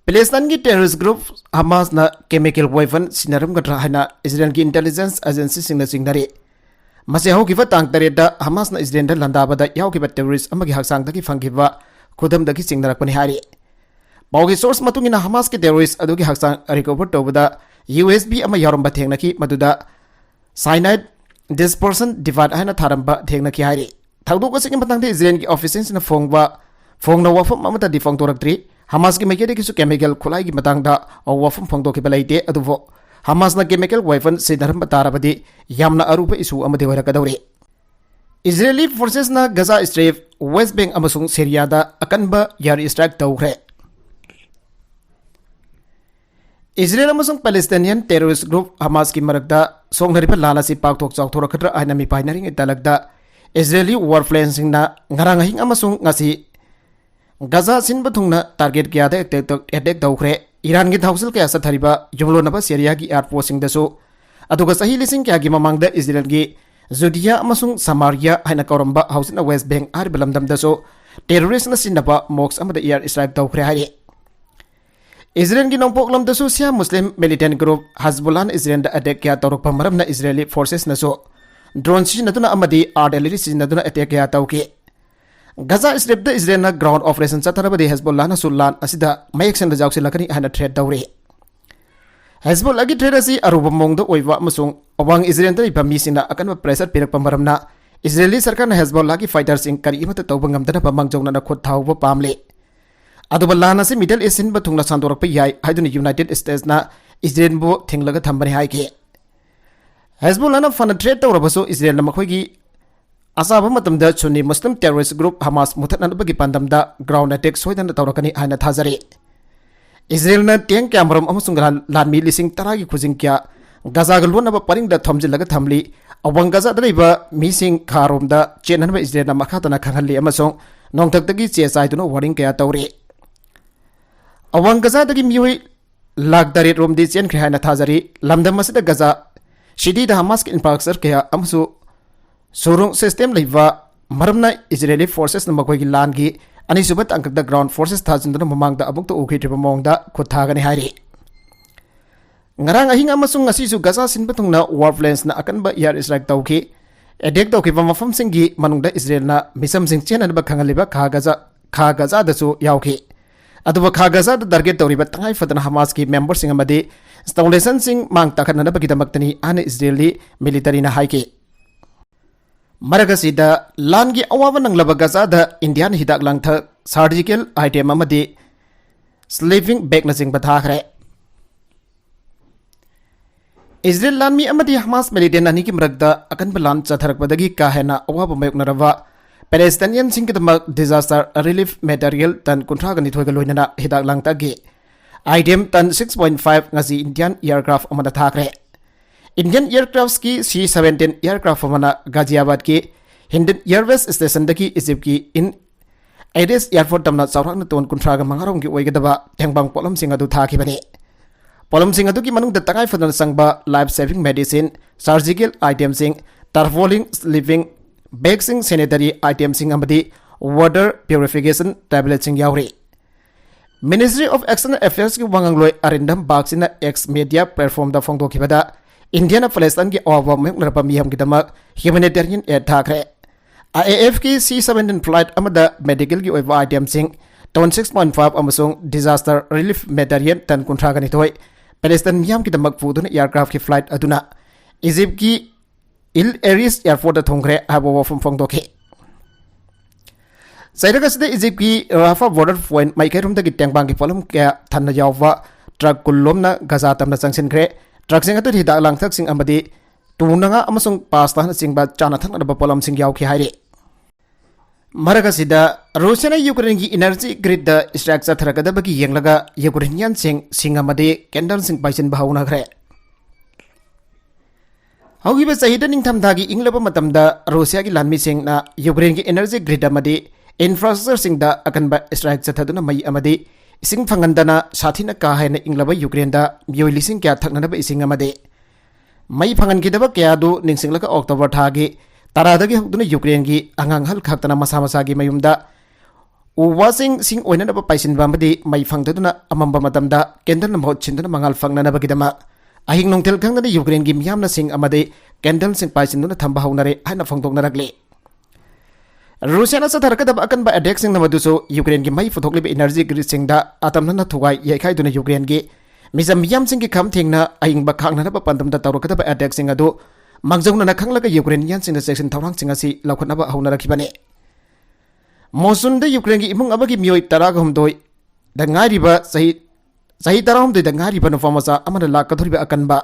ꯄꯦꯂꯦꯁꯇꯥꯏꯟꯒꯤ ꯇꯦꯔꯣꯔꯤꯁ ꯒ꯭ꯔꯨꯞ ꯍꯃꯥꯁꯅ ꯀꯦꯃꯤꯀꯦꯜ ꯋꯦꯄꯟ ꯁꯤꯖꯤꯟꯅꯔꯝꯒꯗ꯭ꯔꯥ ꯍꯥꯏꯅ ꯏꯖꯔꯦꯜꯒꯤ ꯏꯟꯇꯦꯂꯤꯖꯦꯟꯁ ꯑꯦꯖꯦꯟꯁꯤꯁꯤꯡꯅ ꯆꯤꯡꯅꯔꯤ꯫ ꯃꯁꯤ ꯍꯧꯈꯤꯕ ꯇꯥꯡ ꯇꯔꯦꯠꯇ ꯍꯃꯥꯁꯅ ꯏꯖꯔꯦꯜꯗ ꯂꯥꯟꯗꯥꯕꯗ ꯌꯥꯎꯈꯤꯕ ꯇꯦꯔꯣꯔꯤꯁ ꯑꯃꯒꯤ ꯍꯛꯆꯥꯡꯗꯒꯤ ꯐꯪꯈꯤꯕ ꯈꯨꯗꯝꯗꯒꯤ ꯆꯤꯡꯅꯔꯛꯄꯅꯤ ꯍꯥꯏꯔꯤ꯫ ꯄꯥꯎꯒꯤ ꯁꯣꯔꯁ ꯃꯇꯨꯡ ꯏꯟꯅ, ꯍꯃꯥꯁꯀꯤ ꯇꯦꯔꯣꯔꯤꯁ ꯑꯗꯨꯒꯤ ꯍꯛꯆꯥꯡ ꯔꯤꯀꯣꯚꯔ ꯇꯧꯕꯗ ꯌꯨ ꯑꯦꯁ ꯕꯤ ꯑꯃ ꯌꯥꯎꯔꯝꯕ ꯊꯦꯡꯅꯈꯤ, ꯃꯗꯨꯗ ꯁꯥꯏꯅꯥꯏꯗ ꯗꯤꯁꯄꯔꯁꯟ ꯗꯤꯚꯥꯏꯁ ꯍꯥꯏꯅ ꯊꯥꯔꯝꯕ ꯊꯦꯡꯅꯈꯤ ꯍꯥꯏꯔꯤ꯫ ꯊꯧꯗꯣꯛ ꯑꯁꯤꯒꯤ ꯃꯇꯥꯡꯗ ꯏꯖꯔꯦꯜꯒꯤ ꯑꯣꯐꯤꯁꯤꯌꯦꯜꯁꯤꯡꯅ ꯐꯣꯡꯕ, ꯐꯣꯡꯅ ꯋꯥꯐꯝ ꯑꯃꯠꯇꯗꯤ ꯐꯣꯡꯗꯣꯔꯛꯇ꯭ꯔꯤ꯫ ꯍꯃꯥꯁꯀꯤ ꯃꯥꯏꯀꯩꯗꯒꯤꯁꯨ ꯀꯦꯃꯤꯀꯦꯜ ꯈꯨꯠꯂꯥꯏꯒꯤ ꯃꯇꯥꯡꯗ ꯋꯥꯐꯝ ꯐꯣꯡꯗꯣꯛꯈꯤꯕ ꯂꯩꯇꯦ, ꯑꯗꯨꯕꯨ ꯍꯃꯥꯁꯅ ꯀꯦꯃꯤꯀꯦꯜ ꯋꯦꯄꯟ ꯁꯤꯖꯤꯟꯅꯔꯝꯕ ꯇꯥꯔꯕꯗꯤ ꯌꯥꯝꯅ ꯑꯔꯨꯕ ꯏꯁꯨ ꯑꯃꯗꯤ ꯑꯣꯏꯔꯛꯀꯗꯧꯔꯤ꯫ ꯏꯖꯔꯦꯂꯤ ꯐꯣꯔꯁꯦꯁꯅ ꯒꯖꯥ ꯁ꯭ꯇ꯭ꯔꯤꯞ ꯋꯦꯁ ꯕꯦꯡ ꯑꯃꯁꯨꯡ ꯁꯤꯔꯤꯌꯥꯗ ꯑꯀꯟꯕ air strike ꯇꯧꯈ꯭ꯔꯦ꯫ ꯏꯖꯔꯦꯜ ꯑꯃꯁꯨꯡ Palestinian terrorist group ꯍꯃꯥꯁꯀꯤ ꯃꯔꯛꯇ ꯁꯣꯛꯅꯔꯤꯕ ꯂꯥꯟ ꯑꯁꯤ ꯄꯥꯛꯊꯣꯛ ꯆꯥꯎꯊꯣꯔꯛꯀꯗ꯭ꯔꯥ ꯍꯥꯏꯅ ꯃꯤꯄꯥꯏꯅꯔꯤꯉꯩ ꯇꯥꯂꯛꯇ ꯏꯖꯔꯦꯂꯤ war planeꯁꯤꯡꯅ ꯉꯔꯥꯡ ꯑꯍꯤꯡ ꯑꯃꯁꯨꯡ ꯉꯁꯤ ꯒꯖꯥ ꯁꯤꯟꯕ ꯊꯨꯡꯅ target ꯀꯌꯥꯗ attack ꯇꯧ-, attack ꯇꯧꯈ꯭ꯔꯦ꯫ ꯏꯔꯥꯟꯒꯤ ꯊꯧꯁꯤꯜ ꯀꯌꯥ ꯆꯠꯊꯔꯤꯕ ꯌꯨꯝꯂꯣꯟꯅꯕ ꯁꯤꯔꯤꯌꯥꯒꯤ air forceꯁꯤꯡꯗꯁꯨ, ꯑꯗꯨꯒ ꯆꯍꯤ ꯂꯤꯁꯤꯡ ꯀꯌꯥꯒꯤ ꯃꯃꯥꯡꯗ ꯏꯖꯔꯦꯜꯒꯤ ꯖꯨꯗꯤꯌꯥ ꯑꯃꯁꯨꯡ ꯁꯃꯥꯔꯤꯌꯥ ꯍꯥꯏꯅ ꯀꯧꯔꯝꯕ ꯍꯧꯖꯤꯛꯅ ꯋꯦꯁ ꯕꯦꯡ ꯍꯥꯏꯔꯤꯕ ꯂꯝꯗꯝꯗꯁꯨ terroristꯅ ꯁꯤꯖꯤꯟꯅꯕ mosque ꯑꯃꯗ air strike ꯇꯧꯈ꯭ꯔꯦ ꯍꯥꯏꯔꯤ꯫ ꯏꯖꯔꯦꯜꯒꯤ ꯅꯣꯡꯄꯣꯛ ꯂꯝꯗꯁꯨ ꯁꯤꯌꯥ ꯃꯨꯁꯂꯤꯝ militant group ꯍꯖꯕꯨꯜꯂꯥꯅ ꯏꯖꯔꯦꯜꯗ attack ꯀꯌꯥ ꯇꯧꯔꯛꯄ ꯃꯔꯝꯅ ꯏꯖꯔꯦꯂꯤ forcesꯅꯁꯨ drone ꯁꯤꯖꯤꯟꯅꯗꯨꯅ ꯑꯃꯗꯤ artillery ꯁꯤꯖꯤꯟꯅꯗꯨꯅ attack ꯀꯌꯥ ꯇꯧꯈꯤ꯫ ꯒꯖꯥ ꯁ꯭ꯇ꯭ꯔꯤꯞꯇ ꯏꯖꯔꯦꯜꯅ ground operation ꯆꯠꯊꯔꯕꯗꯤ ꯍꯦꯖꯕꯣꯜꯂꯥꯅꯁꯨ ꯂꯥꯟ ꯑꯁꯤꯗ ꯃꯌꯦꯛ ꯁꯦꯡꯅ ꯌꯥꯎꯁꯤꯜꯂꯛꯀꯅꯤ ꯍꯥꯏꯅ threat ꯇꯧꯔꯤ꯫ ꯍꯦꯖꯕꯣꯜꯂꯥꯒꯤ threat ꯑꯁꯤ ꯑꯔꯨꯕ ꯃꯑꯣꯡꯗ ꯑꯣꯏꯕ ꯑꯃꯁꯨꯡ ꯑꯋꯥꯡ ꯏꯖꯔꯦꯜꯗ ꯂꯩꯕ ꯃꯤꯁꯤꯡꯅ ꯑꯀꯟꯕ pressure ꯄꯤꯔꯛꯄ ꯃꯔꯝꯅ ꯏꯖꯔꯦꯂꯤ ꯁꯔꯀꯥꯔꯅ ꯍꯦꯖꯕꯣꯜꯂꯥꯒꯤ fighterꯁꯤꯡ ꯀꯔꯤ ꯑꯃꯠꯇ ꯇꯧꯕ ꯉꯝꯗꯅꯕ ꯃꯥꯡꯖꯧꯅꯅ ꯈꯨꯠ ꯊꯥꯍꯧꯕ ꯄꯥꯝꯂꯤ꯫ ꯑꯗꯨꯕꯨ ꯂꯥꯟ ꯑꯁꯤ Middle East ꯁꯤꯟꯕ ꯊꯨꯡꯅ ꯁꯟꯗꯣꯔꯛꯄ ꯌꯥꯏ ꯍꯥꯏꯗꯨꯅ United Statesꯅ ꯏꯖꯔꯦꯜꯕꯨ ꯊꯤꯡꯂꯒ ꯊꯝꯕꯅꯤ ꯍꯥꯏꯈꯤ꯫ ꯍꯦꯖꯕꯣꯜꯂꯥꯅ ꯐꯅ threat ꯇꯧꯔꯕꯁꯨ ꯏꯖꯔꯦꯜꯅ ꯃꯈꯣꯏꯒꯤ ꯑꯆꯥꯕ ꯃꯇꯝꯗ ꯁꯨꯟꯅꯤ ꯃꯨꯁꯂꯤꯝ terrorist group ꯍꯃꯥꯁ ꯃꯨꯊꯠꯅꯅꯕꯒꯤ ꯄꯥꯟꯗꯝꯗ ground attack ꯁꯣꯏꯗꯅ ꯇꯧꯔꯛꯀꯅꯤ ꯍꯥꯏꯅ ꯊꯥꯖꯔꯤ꯫ ꯏꯖꯔꯦꯜꯅ tank ꯀꯌꯥꯃꯔꯨꯝ ꯑꯃꯁꯨꯡ ꯂꯥꯟ-, ꯂꯥꯟꯃꯤ ꯂꯤꯁꯤꯡ ꯇꯔꯥꯒꯤ ꯈꯨꯖꯤꯡ ꯀꯌꯥ ꯒꯖꯥꯒ ꯂꯣꯟꯅꯕ ꯄꯔꯤꯡꯗ ꯊꯣꯝꯖꯤꯜꯂꯒ ꯊꯝꯂꯤ꯫ ꯑꯋꯥꯡ ꯒꯖꯥꯗ ꯂꯩꯕ ꯃꯤꯁꯤꯡ ꯈꯥꯔꯣꯝꯗ ꯆꯦꯟꯅꯅꯕ ꯏꯖꯔꯦꯜꯅ ꯃꯈꯥ ꯇꯥꯅ ꯈꯪꯍꯜꯂꯤ ꯑꯃꯁꯨꯡ ꯅꯣꯡꯊꯛꯇꯒꯤ ꯆꯦ ꯆꯥꯏꯗꯨꯅ warning ꯀꯌꯥ ꯇꯧꯔꯤ꯫ ꯑꯋꯥꯡ ꯒꯖꯥꯗꯒꯤ ꯃꯤꯑꯣꯏ ꯂꯥꯈ ꯇꯔꯦꯠ ꯔꯣꯝꯗꯤ ꯆꯦꯟꯈ꯭ꯔꯦ ꯍꯥꯏꯅ ꯊꯥꯖꯔꯤ꯫ ꯂꯝꯗꯝ ꯑꯁꯤꯗ ꯒꯖꯥ cityꯗ ꯍꯃꯥꯁꯀꯤ infrastructure ꯀꯌꯥ ꯑꯃꯁꯨ ꯁꯨꯔꯨꯡ system ꯂꯩꯕ ꯃꯔꯝꯅ ꯏꯖꯔꯦꯂꯤ forcesꯅ ꯃꯈꯣꯏꯒꯤ ꯂꯥꯟꯒꯤ ꯑꯅꯤꯁꯨꯕ ꯇꯥꯡꯀꯛꯇ ground forces ꯊꯥꯖꯤꯟꯗꯨꯅ ꯃꯃꯥꯡꯗ ꯑꯃꯨꯛꯇ ꯎꯈꯤꯗ꯭ꯔꯤꯕ ꯃꯑꯣꯡꯗ ꯈꯨꯠ ꯊꯥꯒꯅꯤ ꯍꯥꯏꯔꯤ꯫ ꯉꯔꯥꯡ ꯑꯍꯤꯡ ꯑꯃꯁꯨꯡ ꯉꯁꯤꯁꯨ ꯒꯖꯥ ꯁꯤꯟꯕ ꯊꯨꯡꯅ war planesꯅ ꯑꯀꯟꯕ air strike ꯇꯧꯈꯤ꯫ Attack ꯇꯧꯈꯤꯕ ꯃꯐꯝꯁꯤꯡꯒꯤ ꯃꯅꯨꯡꯗ ꯏꯖꯔꯦꯜꯅ ꯃꯤꯆꯝꯁꯤꯡ ꯆꯦꯟꯅꯅꯕ ꯈꯪꯍꯜꯂꯤꯕ ꯈꯥ ꯒꯖꯥ, ꯈꯥ ꯒꯖꯥꯗꯁꯨ ꯌꯥꯎꯈꯤ꯫ ꯑꯗꯨꯕꯨ ꯈꯥ ꯒꯖꯥꯗ target ꯇꯧꯔꯤꯕ ꯇꯉꯥꯏ ꯐꯗꯅ ꯍꯃꯥꯁꯀꯤ memberꯁꯤꯡ ꯑꯃꯗꯤ installationꯁꯤꯡ ꯃꯥꯡ ꯇꯥꯛꯍꯟꯅꯅꯕꯒꯤꯗꯃꯛꯇꯅꯤ ꯍꯥꯏꯅ ꯏꯖꯔꯦꯜꯂꯤ militaryꯅ ꯍꯥꯏꯈꯤ꯫ ꯃꯔꯛ ꯑꯁꯤꯗ ꯂꯥꯟꯒꯤ ꯑꯋꯥꯕ ꯅꯪꯂꯕ ꯒꯖꯥꯗ ꯏꯟꯗꯤꯌꯥꯅ ꯍꯤꯗꯥꯛ ꯂꯥꯡꯊꯛ, surgical item ꯑꯃꯗꯤ sleeping bagꯅꯆꯤꯡꯕ ꯊꯥꯈ꯭ꯔꯦ꯫ ꯏꯖꯔꯦꯜ ꯂꯥꯟꯃꯤ ꯑꯃꯗꯤ ꯍꯃꯥꯁ militant ꯑꯅꯤꯒꯤ ꯃꯔꯛꯇ ꯑꯀꯟꯕ ꯂꯥꯟ ꯆꯠꯊꯔꯛꯄꯗꯒꯤ ꯀꯥ ꯍꯦꯟꯅ ꯑꯋꯥꯕ ꯃꯥꯌꯣꯛꯅꯔꯕ ꯄꯦꯂꯦꯁꯇꯥꯏꯅꯤꯌꯟꯁꯤꯡꯒꯤꯗꯃꯛ disaster relief material ton ꯀꯨꯟꯊ꯭ꯔꯥꯒ ꯅꯤꯊꯣꯏꯒ ꯂꯣꯏꯅꯅ ꯍꯤꯗꯥꯛ ꯂꯥꯡꯊꯛꯀꯤ item ton six point five ꯉꯁꯤ Indian aircraft ꯑꯃꯗ ꯊꯥꯈ꯭ꯔꯦ꯫ Indian aircraftꯀꯤ C seventeen aircraft ꯑꯃꯅ ꯒꯥꯖꯤꯌꯥꯕꯥꯗꯀꯤ Indian Airways stationꯗꯒꯤ Egyptꯀꯤ Al Arish airport ꯇꯝꯅ ꯆꯥꯎꯔꯥꯛꯅ ton ꯀꯨꯟꯊ꯭ꯔꯥꯒ ꯃꯉꯥ ꯔꯣꯝꯒꯤ ꯑꯣꯏꯒꯗꯕ ꯇꯦꯡꯕꯥꯡ ꯄꯣꯠꯂꯝꯁꯤꯡ ꯑꯗꯨ ꯊꯥꯈꯤꯕꯅꯤ꯫ ꯄꯣꯠꯂꯝꯁꯤꯡ ꯑꯗꯨꯒꯤ ꯃꯅꯨꯡꯗ ꯇꯉꯥꯏ ꯐꯗꯅ ꯆꯪꯕ life saving medicine, surgical itemꯁꯤꯡ, tarpaulin, sleeping bagꯁꯤꯡ, sanitary itemꯁꯤꯡ ꯑꯃꯗꯤ water purification tabletꯁꯤꯡ ꯌꯥꯎꯔꯤ꯫ Ministry of External Affairsꯀꯤ ꯋꯥꯉꯥꯡꯂꯣꯏ ꯑꯔꯤꯟꯗꯝ ꯕꯥꯒꯆꯤꯅ X media platformꯗ ꯐꯣꯡꯗꯣꯛꯈꯤꯕꯗ, ꯏꯟꯗꯤꯌꯥꯅ ꯄꯦꯂꯦꯁꯇꯥꯏꯟꯒꯤ ꯑꯋꯥꯕ ꯃꯥꯌꯣꯛꯅꯔꯕ ꯃꯤꯌꯥꯝꯒꯤꯗꯃꯛ humanitarian aid ꯊꯥꯈ꯭ꯔꯦ꯫ IAFꯀꯤ C seventeen flight ꯑꯃꯗ medicalꯒꯤ ꯑꯣꯏꯕ itemꯁꯤꯡ ton six point five ꯑꯃꯁꯨꯡ disaster relief material ton ꯀꯨꯟꯊ꯭ꯔꯥꯒ ꯅꯤꯊꯣꯏ ꯄꯦꯂꯦꯁꯇꯥꯏꯟ ꯃꯤꯌꯥꯝꯒꯤꯗꯃꯛ ꯄꯨꯗꯨꯅ aircraftꯀꯤ flight ꯑꯗꯨꯅ Egyptꯀꯤ Al Arish airportꯇ ꯊꯨꯡꯈ꯭ꯔꯦ ꯍꯥꯏꯕ ꯋꯥꯐꯝ ꯐꯣꯡꯗꯣꯛꯈꯤ꯫ ꯆꯩꯔꯛ ꯑꯁꯤꯗ Egyptꯀꯤ Rafah border point ꯃꯥꯏꯀꯩꯔꯣꯝꯗꯒꯤ ꯇꯦꯡꯕꯥꯡꯒꯤ ꯄꯣꯠꯂꯝ ꯀꯌꯥ ꯊꯟꯅ ꯌꯥꯎꯕ truck ꯀꯨꯟ ꯂꯣꯝꯅ ꯒꯥꯖꯥ ꯇꯝꯅ ꯆꯪꯁꯤꯟꯈ꯭ꯔꯦ꯫ Truckꯁꯤꯡ ꯑꯗꯨꯗ ꯍꯤꯗꯥꯛ ꯂꯥꯡꯊꯛꯁꯤꯡ ꯑꯃꯗꯤ ꯇꯨ ꯅꯉꯥ ꯑꯃꯁꯨꯡ pasta ꯅꯆꯤꯡꯕ ꯆꯥꯅ ꯊꯛꯅꯅꯕ ꯄꯣꯠꯂꯝꯁꯤꯡ ꯌꯥꯎꯈꯤ ꯍꯥꯏꯔꯤ꯫ ꯃꯔꯛ ꯑꯁꯤꯗ, ꯔꯨꯁꯤꯌꯥꯅ ꯌꯨꯀ꯭ꯔꯦꯟꯒꯤ energy gridꯇ strike ꯆꯠꯊꯔꯛꯀꯗꯕꯒꯤ ꯌꯦꯡꯂꯒ ꯌꯨꯀ꯭ꯔꯦꯅꯤꯌꯟꯁꯤꯡ ꯁꯤꯡ ꯑꯃꯗꯤ candleꯁꯤꯡ ꯄꯥꯏꯁꯤꯟꯕ ꯍꯧꯅꯈ꯭ꯔꯦ꯫ ꯍꯧꯈꯤꯕ ꯆꯍꯤꯗ ꯅꯤꯡꯊꯝꯊꯥꯒꯤ ꯏꯪꯂꯕ ꯃꯇꯝꯗ ꯔꯨꯁꯤꯌꯥꯒꯤ ꯂꯥꯟꯃꯤꯁꯤꯡꯅ ꯌꯨꯀ꯭ꯔꯦꯟꯒꯤ energy grid ꯑꯃꯗꯤ infrastructureꯁꯤꯡꯗ ꯑꯀꯟꯕ strike ꯆꯠꯊꯗꯨꯅ ꯃꯩ ꯑꯃꯗꯤ ꯏꯁꯤꯡ ꯐꯪꯍꯟꯗꯅ ꯁꯥꯊꯤꯅ ꯀꯥ ꯍꯦꯟꯅ ꯏꯪꯂꯕ ꯌꯨꯀ꯭ꯔꯦꯟꯗ ꯃꯤꯑꯣꯏ ꯂꯤꯁꯤꯡ ꯀꯌꯥ ꯊꯛꯅꯅꯕ ꯏꯁꯤꯡ ꯑꯃꯗꯤ ꯃꯩ ꯐꯪꯍꯟꯈꯤꯗꯕ ꯀꯌꯥ ꯑꯗꯨ ꯅꯤꯡꯁꯤꯡꯂꯒ ꯑꯣꯛꯇꯣꯕꯔ ꯊꯥꯒꯤ ꯇꯔꯥꯗꯒꯤ ꯍꯧꯗꯨꯅ ꯌꯨꯀ꯭ꯔꯦꯟꯒꯤ ꯑꯉꯥꯡ ꯑꯍꯜ ꯈꯥꯛꯇꯅ ꯃꯁꯥ ꯃꯁꯥꯒꯤ ꯃꯌꯨꯝꯗ ꯎ ꯋꯥꯁꯤꯡ ꯁꯤꯡ ꯑꯣꯏꯅꯅꯕ ꯄꯥꯏꯁꯤꯟꯕ ꯑꯃꯗꯤ ꯃꯩ ꯐꯪꯗꯗꯨꯅ ꯑꯃꯝꯕ ꯃꯇꯝꯗ candleꯅ ꯃꯍꯨꯠ ꯁꯤꯟꯗꯨꯅ ꯃꯉꯥꯜ ꯐꯪꯅꯅꯕꯒꯤꯗꯃꯛ ꯑꯍꯤꯡ ꯅꯨꯡꯊꯤꯜ ꯈꯪꯗꯅ ꯌꯨꯀ꯭ꯔꯦꯟꯒꯤ ꯃꯤꯌꯥꯝꯅ ꯁꯤꯡ ꯑꯃꯗꯤ candleꯁꯤꯡ ꯄꯥꯏꯁꯤꯟꯗꯨꯅ ꯊꯝꯕ ꯍꯧꯅꯔꯦ ꯍꯥꯏꯅ ꯐꯣꯡꯗꯣꯛꯅꯔꯛꯂꯤ꯫ ꯔꯨꯁꯤꯌꯥꯅ ꯆꯠꯊꯔꯛꯀꯗꯕ ꯑꯀꯟꯕ attackꯁꯤꯡꯅ ꯃꯗꯨꯁꯨ ꯌꯨꯀ꯭ꯔꯦꯟꯒꯤ ꯃꯩ ꯄꯨꯊꯣꯛꯂꯤꯕ energy gridꯁꯤꯡꯗ ꯑꯇꯝꯅꯅ ꯊꯨꯒꯥꯏ ꯌꯩꯈꯥꯏꯗꯨꯅ ꯌꯨꯀ꯭ꯔꯦꯟꯒꯤ ꯃꯤꯆꯝ ꯃꯤꯌꯥꯝꯁꯤꯡꯒꯤ ꯈꯝ ꯊꯦꯡꯅ ꯑꯍꯤꯡꯕ ꯈꯥꯡꯅꯅꯕ ꯄꯥꯟꯗꯝꯗ ꯇꯧꯔꯛꯀꯗꯕ attackꯁꯤꯡ ꯑꯗꯨ ꯃꯥꯡꯖꯧꯅꯅ ꯈꯪꯂꯒ ꯌꯨꯀ꯭ꯔꯦꯅꯤꯌꯟꯁꯤꯡꯅ ꯆꯦꯛꯁꯤꯟ ꯊꯧꯔꯥꯡꯁꯤꯡ ꯑꯁꯤ ꯂꯧꯈꯠꯅꯕ ꯍꯧꯅꯔꯛꯈꯤꯕꯅꯤ꯫ ꯃꯣꯁꯨꯜꯗ ꯌꯨꯀ꯭ꯔꯦꯟꯒꯤ ꯏꯃꯨꯡ ꯑꯃꯒꯤ ꯃꯤꯑꯣꯏ ꯇꯔꯥꯒ ꯍꯨꯝꯗꯣꯏꯗ ꯉꯥꯏꯔꯤꯕ ꯆꯍꯤ, ꯆꯍꯤ ꯇꯔꯥꯍꯨꯝꯗꯣꯏꯗ ꯉꯥꯏꯔꯤꯕ ꯅꯨꯄꯥ ꯃꯆꯥ ꯑꯃꯅ ꯂꯥꯛꯀꯗꯧꯔꯤꯕ ꯑꯀꯟꯕ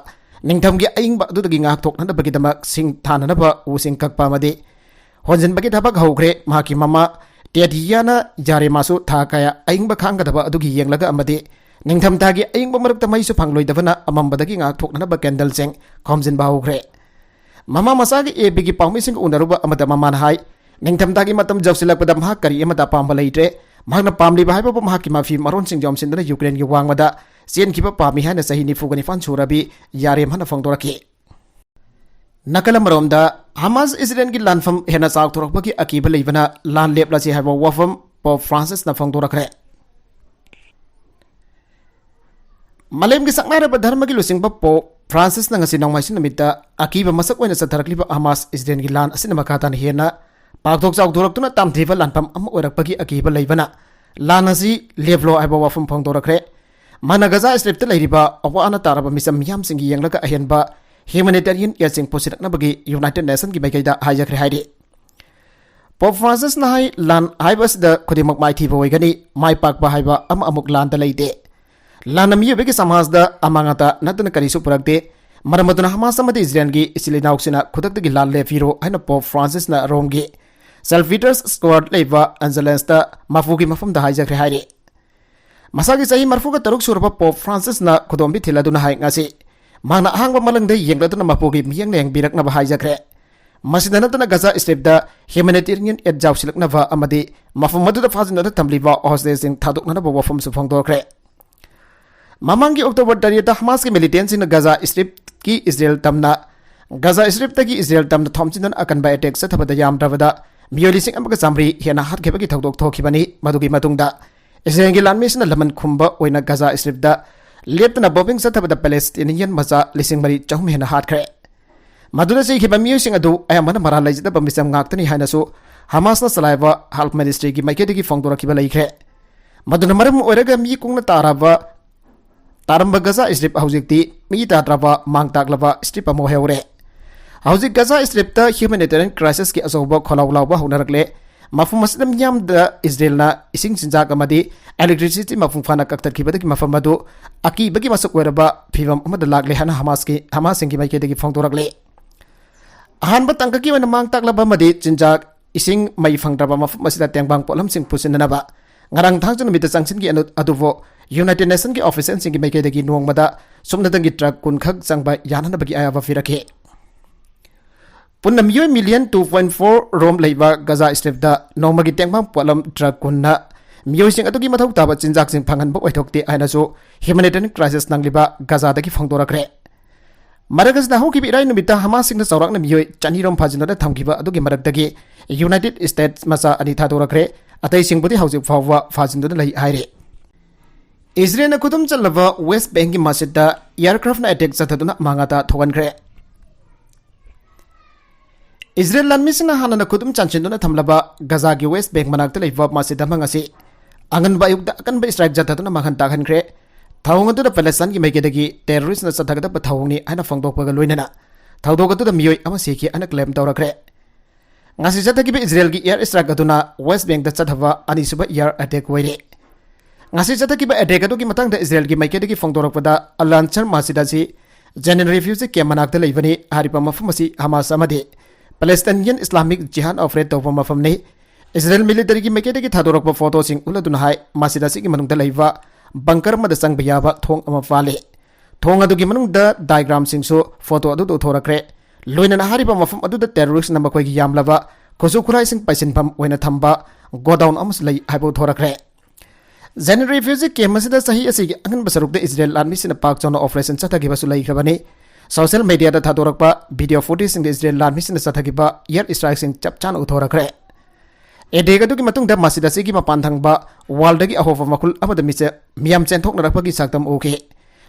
ꯅꯤꯡꯊꯝꯒꯤ ꯑꯏꯪꯕ ꯑꯗꯨꯗꯒꯤ ꯉꯥꯛꯊꯣꯛꯅꯅꯕꯒꯤꯗꯃꯛ ꯁꯤꯡ ꯊꯥꯅꯅꯕ ꯎꯁꯤꯡ ꯀꯛꯄ ꯑꯃꯗꯤ ꯍꯣꯟꯖꯤꯟꯕꯒꯤ ꯊꯕꯛ ꯍꯧꯈ꯭ꯔꯦ꯫ ꯃꯍꯥꯛꯀꯤ ꯃꯃꯥ ꯇꯦꯗꯤꯌꯥꯅ ꯌꯥꯔꯦꯃꯥꯁꯨ ꯊꯥ ꯀꯌꯥ ꯑꯏꯪꯕ ꯈꯥꯡꯒꯗꯕ ꯑꯗꯨꯒꯤ ꯌꯦꯡꯂꯒ ꯑꯃꯗꯤ ꯅꯤꯡꯊꯝꯊꯥꯒꯤ ꯑꯏꯪꯕ ꯃꯔꯛꯇ ꯃꯩꯁꯨ ꯐꯪꯂꯣꯏꯗꯕꯅ ꯑꯃꯝꯕꯗꯒꯤ ꯉꯥꯛꯊꯣꯛꯅꯅꯕ ꯀꯦꯟꯗꯜꯁꯤꯡ ꯈꯣꯝꯖꯤꯟꯕ ꯍꯧꯈ꯭ꯔꯦ꯫ ꯃꯃꯥ ꯃꯆꯥꯒꯤ ꯑꯦ ꯕꯤꯒꯤ ꯄꯥꯎꯃꯤꯁꯤꯡꯒ ꯎꯅꯔꯨꯕ ꯑꯃꯗ ꯃꯃꯥꯅ ꯍꯥꯏ, "ꯅꯤꯡꯊꯝꯊꯥꯒꯤ ꯃꯇꯝ ꯌꯧꯁꯤꯜꯂꯛꯄꯗ ꯃꯍꯥꯛ ꯀꯔꯤ ꯑꯃꯠꯇ ꯑꯄꯥꯝꯕ ꯂꯩꯇ꯭ꯔꯦ꯫ ꯃꯍꯥꯛꯅ ꯄꯥꯝꯂꯤꯕ ꯍꯥꯏꯕꯕꯨ ꯃꯍꯥꯛꯀꯤ ꯃꯐꯤ ꯃꯔꯣꯟꯁꯤꯡ ꯌꯣꯝꯁꯤꯟꯗꯨꯅ ꯌꯨꯀ꯭ꯔꯦꯟꯒꯤ ꯋꯥꯡꯃꯗ ꯆꯦꯟꯈꯤꯕ ꯄꯥꯝꯃꯤ" ꯍꯥꯏꯅ ꯆꯍꯤ ꯅꯤꯐꯨꯒ ꯅꯤꯄꯥꯟ ꯁꯨꯔꯕꯤ ꯌꯥꯔꯦꯝꯍꯅ ꯐꯣꯡꯗꯣꯔꯛꯈꯤ꯫ ꯅꯥꯀꯜ ꯑꯃꯔꯣꯝꯗ, ꯍꯃꯥꯁ ꯏꯖꯔꯦꯜꯒꯤ ꯂꯥꯟꯐꯝ ꯍꯦꯟꯅ ꯆꯥꯎꯊꯣꯔꯛꯄꯒꯤ ꯑꯀꯤꯕ ꯂꯩꯕꯅ ꯂꯥꯟ ꯂꯦꯞꯂꯁꯤ ꯍꯥꯏꯕ ꯋꯥꯐꯝ ꯄꯣꯞ ꯐ꯭ꯔꯥꯟꯁꯤꯁꯅ ꯐꯣꯡꯗꯣꯔꯛꯈ꯭ꯔꯦ꯫ ꯃꯥꯂꯦꯝꯒꯤ ꯁꯛꯅꯥꯏꯔꯕ ꯙꯔꯃꯒꯤ ꯂꯨꯆꯤꯡꯕ ꯄꯣꯞ ꯐ꯭ꯔꯥꯟꯁꯤꯁꯅ ꯉꯁꯤ ꯅꯣꯡꯃꯥꯏꯖꯤꯡ ꯅꯨꯃꯤꯠꯇ ꯑꯀꯤꯕ ꯃꯁꯛ ꯑꯣꯏꯅ ꯆꯠꯊꯔꯛꯂꯤꯕ ꯍꯃꯥꯁ ꯏꯖꯔꯦꯜꯒꯤ ꯂꯥꯟ ꯑꯁꯤꯅ ꯃꯈꯥ ꯇꯥꯅ ꯍꯦꯟꯅ ꯄꯥꯛꯊꯣꯛ ꯆꯥꯎꯊꯣꯔꯛꯇꯨꯅ ꯇꯝꯊꯤꯕ ꯂꯥꯟꯐꯝ ꯑꯃ ꯑꯣꯏꯔꯛꯄꯒꯤ ꯑꯀꯤꯕ ꯂꯩꯕꯅ ꯂꯥꯟ ꯑꯁꯤ ꯂꯦꯞꯂꯣ ꯍꯥꯏꯕ ꯋꯥꯐꯝ ꯐꯣꯡꯗꯣꯔꯛꯈ꯭ꯔꯦ꯫ ꯃꯥꯅ ꯒꯖꯥ ꯁ꯭ꯇ꯭ꯔꯤꯞꯇ ꯂꯩꯔꯤꯕ ꯑꯋꯥ ꯑꯅꯥ ꯇꯥꯔꯕ ꯃꯤꯆꯝ ꯃꯤꯌꯥꯝꯁꯤꯡꯒꯤ ꯌꯦꯡꯂꯒ ꯑꯍꯦꯟꯕ ꯍ꯭ꯌꯨꯃꯦꯅꯤꯇꯦꯔꯤꯌꯟ ꯑꯦꯗꯁꯤꯡ ꯄꯨꯁꯤꯜꯂꯛꯅꯕꯒꯤ ꯌꯨꯅꯥꯏꯇꯦꯗ ꯅꯦꯁꯟꯒꯤ ꯃꯥꯏꯀꯩꯗ ꯍꯥꯏꯖꯈ꯭ꯔꯦ ꯍꯥꯏꯔꯤ꯫ ꯄꯣꯞ ꯐ꯭ꯔꯥꯟꯁꯤꯁꯅ ꯍꯥꯏ, "ꯂꯥꯟ ꯍꯥꯏꯕ ꯑꯁꯤꯗ ꯈꯨꯗꯤꯡꯃꯛ ꯃꯥꯏꯊꯤꯕ ꯑꯣꯏꯒꯅꯤ, ꯃꯥꯏ ꯄꯥꯛꯄ ꯍꯥꯏꯕ ꯑꯃ ꯑꯃꯨꯛ ꯂꯥꯟꯗ ꯂꯩꯇꯦ꯫ ꯂꯥꯟꯅ ꯃꯤꯑꯣꯏꯕꯒꯤ ꯁꯃꯥꯖꯗ ꯑꯃꯥꯡ ꯑꯇꯥ ꯅꯠꯇꯅ ꯀꯔꯤꯁꯨ ꯄꯨꯔꯛꯇꯦ꯫ ꯃꯔꯝ ꯑꯗꯨꯅ ꯍꯃꯥꯁ ꯑꯃꯗꯤ ꯏꯖꯔꯦꯜꯒꯤ ꯏꯆꯤꯜ ꯏꯅꯥꯎꯁꯤꯡꯅ ꯈꯨꯗꯛꯇꯒꯤ ꯂꯥꯟ ꯂꯦꯞꯄꯤꯔꯣ" ꯍꯥꯏꯅ ꯄꯣꯞ ꯐ꯭ꯔꯥꯟꯁꯤꯁꯅ ꯔꯣꯝꯒꯤ ꯁꯦꯜ ꯄꯤꯇꯔꯁ ꯁ꯭ꯀꯣꯌꯔꯗ ꯂꯩꯕ ꯑꯦꯟꯖꯦꯂꯦꯟꯁꯇ ꯃꯄꯨꯒꯤ ꯃꯐꯝꯗ ꯍꯥꯏꯖꯈ꯭ꯔꯦ ꯍꯥꯏꯔꯤ꯫ ꯃꯁꯥꯒꯤ ꯆꯍꯤ ꯃꯔꯤꯐꯨꯒ ꯇꯔꯨꯛ ꯁꯨꯔꯕ ꯄꯣꯞ ꯐ꯭ꯔꯥꯟꯁꯤꯁꯅ ꯈꯨꯗꯣꯝꯕꯤ ꯊꯤꯜꯂꯗꯨꯅ ꯍꯥꯏ, "ꯉꯁꯤ ꯃꯍꯥꯛꯅ ꯑꯍꯥꯡꯕ ꯃꯂꯪꯗ ꯌꯦꯡꯂꯗꯨꯅ ꯃꯄꯨꯒꯤ ꯃꯤꯠꯌꯦꯡ ꯂꯥꯌꯦꯡꯕꯤꯔꯛꯅꯕ ꯍꯥꯏꯖꯈ꯭ꯔꯦ꯫ ꯃꯁꯤꯗ ꯅꯠꯇꯅ ꯒꯖꯥ ꯁ꯭ꯇ꯭ꯔꯤꯞꯇ ꯍ꯭ꯌꯨꯃꯦꯅꯤꯇꯦꯔꯤꯌꯟ ꯑꯦꯗ ꯌꯥꯎꯁꯤꯜꯂꯛꯅꯕ ꯑꯃꯗꯤ ꯃꯐꯝ ꯑꯗꯨꯗ ꯐꯥꯖꯤꯟꯗꯨꯅ ꯊꯝꯂꯤꯕ ꯍꯣꯁꯇꯦꯖꯁꯤꯡ ꯊꯥꯗꯣꯛꯅꯅꯕ ꯋꯥꯐꯝꯁꯨ ꯐꯣꯡꯗꯣꯛꯈ꯭ꯔꯦ"꯫ ꯃꯃꯥꯡꯒꯤ ꯑꯣꯛꯇꯣꯕꯔ ꯇꯔꯦꯠꯇ ꯍꯃꯥꯁꯀꯤ ꯃꯤꯂꯤꯇꯦꯟꯁꯤꯡꯅ ꯒꯖꯥ ꯁ꯭ꯇ꯭ꯔꯤꯞꯀꯤ ꯏꯖꯔꯦꯜ ꯇꯝꯅ, ꯒꯖꯥ ꯁ꯭ꯇ꯭ꯔꯤꯞꯇꯒꯤ ꯏꯖꯔꯦꯜ ꯇꯝꯅ ꯊꯣꯝꯖꯤꯟꯗꯨꯅ ꯑꯀꯟꯕ ꯑꯦꯇꯦꯛ ꯆꯠꯊꯕꯗ ꯌꯥꯝꯗ꯭ꯔꯕꯗ ꯃꯤꯑꯣꯏ ꯂꯤꯁꯤꯡ ꯑꯃꯒ ꯆꯥꯃꯔꯤ ꯍꯦꯟꯅ ꯍꯥꯠꯈꯤꯕꯒꯤ ꯊꯧꯗꯣꯛ ꯊꯣꯛꯈꯤꯕꯅꯤ꯫ ꯃꯗꯨꯒꯤ ꯃꯇꯨꯡꯗ ꯏꯖꯔꯦꯜꯒꯤ ꯂꯥꯟꯃꯤꯁꯤꯡꯅ ꯂꯃꯟ ꯈꯨꯝꯕ ꯑꯣꯏꯅ ꯒꯖꯥ ꯁ꯭ꯇ꯭ꯔꯤꯞꯇ ꯂꯦꯞꯇꯅ ꯕꯣꯝꯕꯤꯡ ꯆꯠꯊꯕꯗ ꯄꯦꯂꯦꯁꯇꯤꯅꯤꯌꯟ ꯃꯆꯥ ꯂꯤꯁꯤꯡ ꯃꯔꯤ ꯆꯍꯨꯝ ꯍꯦꯟꯅ ꯍꯥꯠꯈ꯭ꯔꯦ꯫ ꯃꯗꯨꯗ ꯁꯤꯈꯤꯕ ꯃꯤꯑꯣꯏꯁꯤꯡ ꯑꯗꯨ ꯑꯌꯥꯝꯕꯅ ꯃꯔꯥꯜ ꯂꯩꯖꯗꯕ ꯃꯤꯆꯝ ꯉꯥꯛꯇꯅꯤ ꯍꯥꯏꯅꯁꯨ ꯍꯃꯥꯁꯅ ꯆꯂꯥꯏꯕ ꯍꯦꯜꯊ ꯃꯤꯅꯤꯁꯇ꯭ꯔꯤꯒꯤ ꯃꯥꯏꯀꯩꯗꯒꯤ ꯐꯣꯡꯗꯣꯔꯛꯈꯤꯕ ꯂꯩꯈ꯭ꯔꯦ꯫ ꯃꯗꯨꯅ ꯃꯔꯝ ꯑꯣꯏꯔꯒ ꯃꯤ ꯀꯨꯡꯅ ꯇꯥꯔꯕ, ꯇꯥꯔꯝꯕ ꯒꯖꯥ ꯁ꯭ꯇ꯭ꯔꯤꯞ ꯍꯧꯖꯤꯛꯇꯤ ꯃꯤ ꯇꯥꯗ꯭ꯔꯕ ꯃꯥꯡ ꯇꯥꯛꯂꯕ ꯁ꯭ꯇ꯭ꯔꯤꯞ ꯑꯃ ꯑꯣꯏꯍꯧꯔꯦ꯫ ꯍꯧꯖꯤꯛ ꯒꯖꯥ ꯁ꯭ꯇ꯭ꯔꯤꯞꯇ ꯍ꯭ꯌꯨꯃꯦꯅꯤꯇꯦꯔꯤꯌꯟ ꯀ꯭ꯔꯥꯏꯁꯤꯁꯀꯤ ꯑꯆꯧꯕ ꯈꯣꯜꯂꯥꯎ ꯂꯥꯎꯕ ꯍꯧꯅꯔꯛꯂꯦ꯫ ꯃꯐꯝ ꯑꯁꯤꯗ ꯃꯤꯌꯥꯝꯗ ꯏꯖꯔꯦꯜꯅ ꯏꯁꯤꯡ, ꯆꯤꯟꯖꯥꯛ ꯑꯃꯗꯤ ꯏꯂꯦꯛꯇ꯭ꯔꯤꯁꯤꯇꯤ ꯃꯄꯨꯡ ꯐꯥꯅ ꯀꯛꯊꯠꯈꯤꯕꯗꯒꯤ ꯃꯐꯝ ꯑꯗꯨ ꯑꯀꯤꯕꯒꯤ ꯃꯁꯛ ꯑꯣꯏꯔꯕ ꯐꯤꯚꯝ ꯑꯃꯗ ꯂꯥꯛꯂꯦ ꯍꯥꯏꯅ ꯍꯃꯥꯁꯀꯤ, ꯍꯃꯥꯁꯁꯤꯡꯒꯤ ꯃꯥꯏꯀꯩꯗꯒꯤ ꯐꯣꯡꯗꯣꯔꯛꯂꯤ꯫ ꯑꯍꯥꯟꯕ ꯇꯥꯡꯀꯛꯀꯤ ꯑꯣꯏꯅ ꯃꯥꯡ ꯇꯥꯛꯂꯕ ꯑꯃꯗꯤ ꯆꯤꯟꯖꯥꯛ, ꯏꯁꯤꯡ, ꯃꯩ ꯐꯪꯗ꯭ꯔꯕ ꯃꯐꯝ ꯑꯁꯤꯗ ꯇꯦꯡꯕꯥꯡ ꯄꯣꯠꯂꯝꯁꯤꯡ ꯄꯨꯁꯤꯟꯅꯅꯕ ꯉꯔꯥꯡ ꯊꯥꯡꯖ ꯅꯨꯃꯤꯠꯇ ꯆꯪꯁꯤꯟꯈꯤ ꯑꯗꯨꯕꯨ United Nations ꯀꯤ official ꯁꯤꯡꯒꯤ ꯃꯥꯏꯀꯩꯗꯒꯤ ꯅꯣꯡꯃꯗ ꯁꯨꯞꯅꯇꯪꯒꯤ ꯇ꯭ꯔꯛ ꯀꯨꯟ ꯈꯛ ꯆꯪꯕ ꯌꯥꯅꯅꯕꯒꯤ ꯑꯌꯥꯕ ꯄꯤꯔꯛꯈꯤ꯫ ꯄꯨꯟꯅ ꯃꯤꯑꯣꯏ ꯃꯤꯂꯤꯌꯟ ꯇꯨ ꯄꯣꯏꯟ ꯐꯣꯔ ꯔꯣꯝ ꯂꯩꯕ ꯒꯖꯥ ꯁ꯭ꯇ꯭ꯔꯤꯞꯇ ꯅꯣꯡꯃꯒꯤ ꯇꯦꯡꯕꯥꯡ ꯄꯣꯠꯂꯝ ꯇ꯭ꯔꯛ ꯀꯨꯟꯅ ꯃꯤꯑꯣꯏꯁꯤꯡ ꯑꯗꯨꯒꯤ ꯃꯊꯧ ꯇꯥꯕ ꯆꯤꯟꯖꯥꯛꯁꯤꯡ ꯐꯪꯍꯟꯕ ꯑꯣꯏꯊꯣꯛꯇꯦ ꯍꯥꯏꯅꯁꯨ humanitarian crisis ꯅꯪꯂꯤꯕ ꯒꯖꯥꯗꯒꯤ ꯐꯣꯡꯗꯣꯔꯛꯈ꯭ꯔꯦ꯫ ꯃꯔꯛ ꯑꯁꯤꯗ ꯍꯧꯈꯤꯕ ꯏꯔꯥꯏ ꯅꯨꯃꯤꯠꯇ ꯍꯃꯥꯁꯁꯤꯡꯅ ꯆꯥꯎꯔꯥꯛꯅ ꯃꯤꯑꯣꯏ ꯆꯅꯤ ꯔꯣꯝ ꯐꯥꯖꯤꯟꯗꯨꯅ ꯊꯝꯈꯤꯕ ꯑꯗꯨꯒꯤ ꯃꯔꯛꯇꯒꯤ United States ꯃꯆꯥ ꯑꯅꯤ ꯊꯥꯗꯣꯔꯛꯈ꯭ꯔꯦ꯫ ꯑꯇꯩꯁꯤꯡꯕꯨꯗꯤ ꯍꯧꯖꯤꯛ ꯐꯥꯎꯕ ꯐꯥꯖꯤꯟꯗꯨꯅ ꯂꯩ ꯍꯥꯏꯔꯤ꯫ ꯏꯖꯔꯦꯜꯅ ꯈꯨꯗꯨꯝ ꯆꯜꯂꯕ ꯋꯦꯁ ꯕꯦꯡꯒꯤ ꯃꯁꯖꯤꯗꯇ aircraftꯅ attack ꯆꯠꯊꯗꯨꯅ ꯑꯃꯥꯡ ꯑꯇꯥ ꯊꯣꯛꯍꯟꯈ꯭ꯔꯦ꯫ ꯏꯖꯔꯦꯜ ꯂꯥꯟꯃꯤꯁꯤꯡꯅ ꯍꯥꯟꯅꯅ ꯈꯨꯗꯨꯝ ꯆꯥꯟꯁꯤꯟꯗꯨꯅ ꯊꯝꯂꯕ ꯒꯖꯥꯒꯤ ꯋꯦꯁ ꯕꯦꯡ ꯃꯅꯥꯛꯇ ꯂꯩꯕ ꯃꯁꯖꯤꯗ ꯑꯃ ꯉꯁꯤ ꯑꯉꯟꯕ ꯑꯌꯨꯛꯇ ꯑꯀꯟꯕ strike ꯆꯠꯊꯗꯨꯅ ꯃꯥꯡꯍꯟ ꯇꯥꯛꯍꯟꯈ꯭ꯔꯦ꯫ ꯊꯧꯑꯣꯡ ꯑꯗꯨꯗ ꯄꯦꯂꯦꯁꯇꯥꯏꯟꯒꯤ ꯃꯥꯏꯀꯩꯗꯒꯤ terroristꯅ ꯆꯠꯊꯒꯗꯕ ꯊꯧꯑꯣꯡꯅꯤ ꯍꯥꯏꯅ ꯐꯣꯡꯗꯣꯛꯄꯒ ꯂꯣꯏꯅꯅ ꯊꯧꯗꯣꯛ ꯑꯗꯨꯗ ꯃꯤꯑꯣꯏ ꯑꯃ ꯁꯤꯈꯤ ꯍꯥꯏꯅ claim ꯇꯧꯔꯛꯈ꯭ꯔꯦ꯫ ꯉꯁꯤ ꯆꯠꯊꯈꯤꯕ ꯏꯖꯔꯦꯜꯒꯤ air strike ꯑꯗꯨꯅ ꯋꯦꯁ ꯕꯦꯡꯗ ꯆꯠꯊꯕ ꯑꯅꯤꯁꯨꯕ air attack ꯑꯣꯏꯔꯦ꯫ ꯉꯁꯤ ꯆꯠꯊꯈꯤꯕ attack ꯑꯗꯨꯒꯤ ꯃꯇꯥꯡꯗ ꯏꯖꯔꯦꯜꯒꯤ ꯃꯥꯏꯀꯩꯗꯒꯤ ꯐꯣꯡꯗꯣꯔꯛꯄꯗ, Al Ansar ꯃꯁꯖꯤꯗ ꯑꯁꯤ Jenin refugee camp ꯃꯅꯥꯛꯇ ꯂꯩꯕꯅꯤ꯫ ꯍꯥꯏꯔꯤꯕ ꯃꯐꯝ ꯑꯁꯤ ꯍꯃꯥꯁ ꯑꯃꯗꯤ Palestinian Islamic Jihad operate ꯇꯧꯕ ꯃꯐꯝꯅꯤ꯫ ꯏꯖꯔꯦꯜ militaryꯒꯤ ꯃꯥꯏꯀꯩꯗꯒꯤ ꯊꯥꯗꯣꯔꯛꯄ photoꯁꯤꯡ ꯎꯠꯂꯗꯨꯅ ꯍꯥꯏ, ꯃꯁꯖꯤꯗ ꯑꯁꯤꯒꯤ ꯃꯅꯨꯡꯗ ꯂꯩꯕ bunker ꯑꯃꯗ ꯆꯪꯕ ꯌꯥꯕ ꯊꯣꯡ ꯑꯃ ꯄꯥꯜꯂꯤ꯫ ꯊꯣꯡ ꯑꯗꯨꯒꯤ ꯃꯅꯨꯡꯗ diagramꯁꯤꯡꯁꯨ photo ꯑꯗꯨꯗ ꯎꯠꯊꯣꯔꯛꯈ꯭ꯔꯦ꯫ ꯂꯣꯏꯅꯅ ꯍꯥꯏꯔꯤꯕ ꯃꯐꯝ ꯑꯗꯨꯗ terroristꯅ ꯃꯈꯣꯏꯒꯤ ꯌꯥꯝꯂꯕ ꯈꯨꯠꯁꯨ ꯈꯨꯠꯂꯥꯏꯁꯤꯡ ꯄꯩꯁꯤꯟꯐꯝ ꯑꯣꯏꯅ ꯊꯝꯕ godown ꯑꯃꯁꯨ ꯂꯩ ꯍꯥꯏꯕ ꯎꯠꯊꯣꯔꯛꯈ꯭ꯔꯦ꯫ Jenin refugee camp ꯑꯁꯤꯗ ꯆꯍꯤ ꯑꯁꯤꯒꯤ ꯑꯉꯟꯕ ꯁꯔꯨꯛꯇ ꯏꯖꯔꯦꯜ ꯂꯥꯟꯃꯤꯁꯤꯡꯅ ꯄꯥꯛ ꯆꯥꯎꯅ operation ꯆꯠꯊꯈꯤꯕꯁꯨ ꯂꯩꯈ꯭ꯔꯕꯅꯤ꯫ Social mediaꯗ ꯊꯥꯗꯣꯔꯛꯄ video footageꯁꯤꯡꯗ ꯏꯖꯔꯦꯜ ꯂꯥꯟꯃꯤꯁꯤꯡꯅ ꯆꯠꯊꯈꯤꯕ air strikeꯁꯤꯡ ꯆꯞ ꯆꯥꯅ ꯎꯠꯊꯣꯔꯛꯈ꯭ꯔꯦ꯫ Attack ꯑꯗꯨꯒꯤ ꯃꯇꯨꯡꯗ ꯃꯁꯖꯤꯗ ꯑꯁꯤꯒꯤ ꯃꯄꯥꯟ ꯊꯪꯕ wallꯗꯒꯤ ꯑꯍꯣꯕ ꯃꯈꯨꯜ ꯑꯃꯗ ꯃꯤꯁꯦ-, ꯃꯤꯌꯥꯝ ꯆꯦꯟꯊꯣꯛꯅꯔꯛꯄꯒꯤ ꯁꯛꯇꯝ ꯎꯈꯤ꯫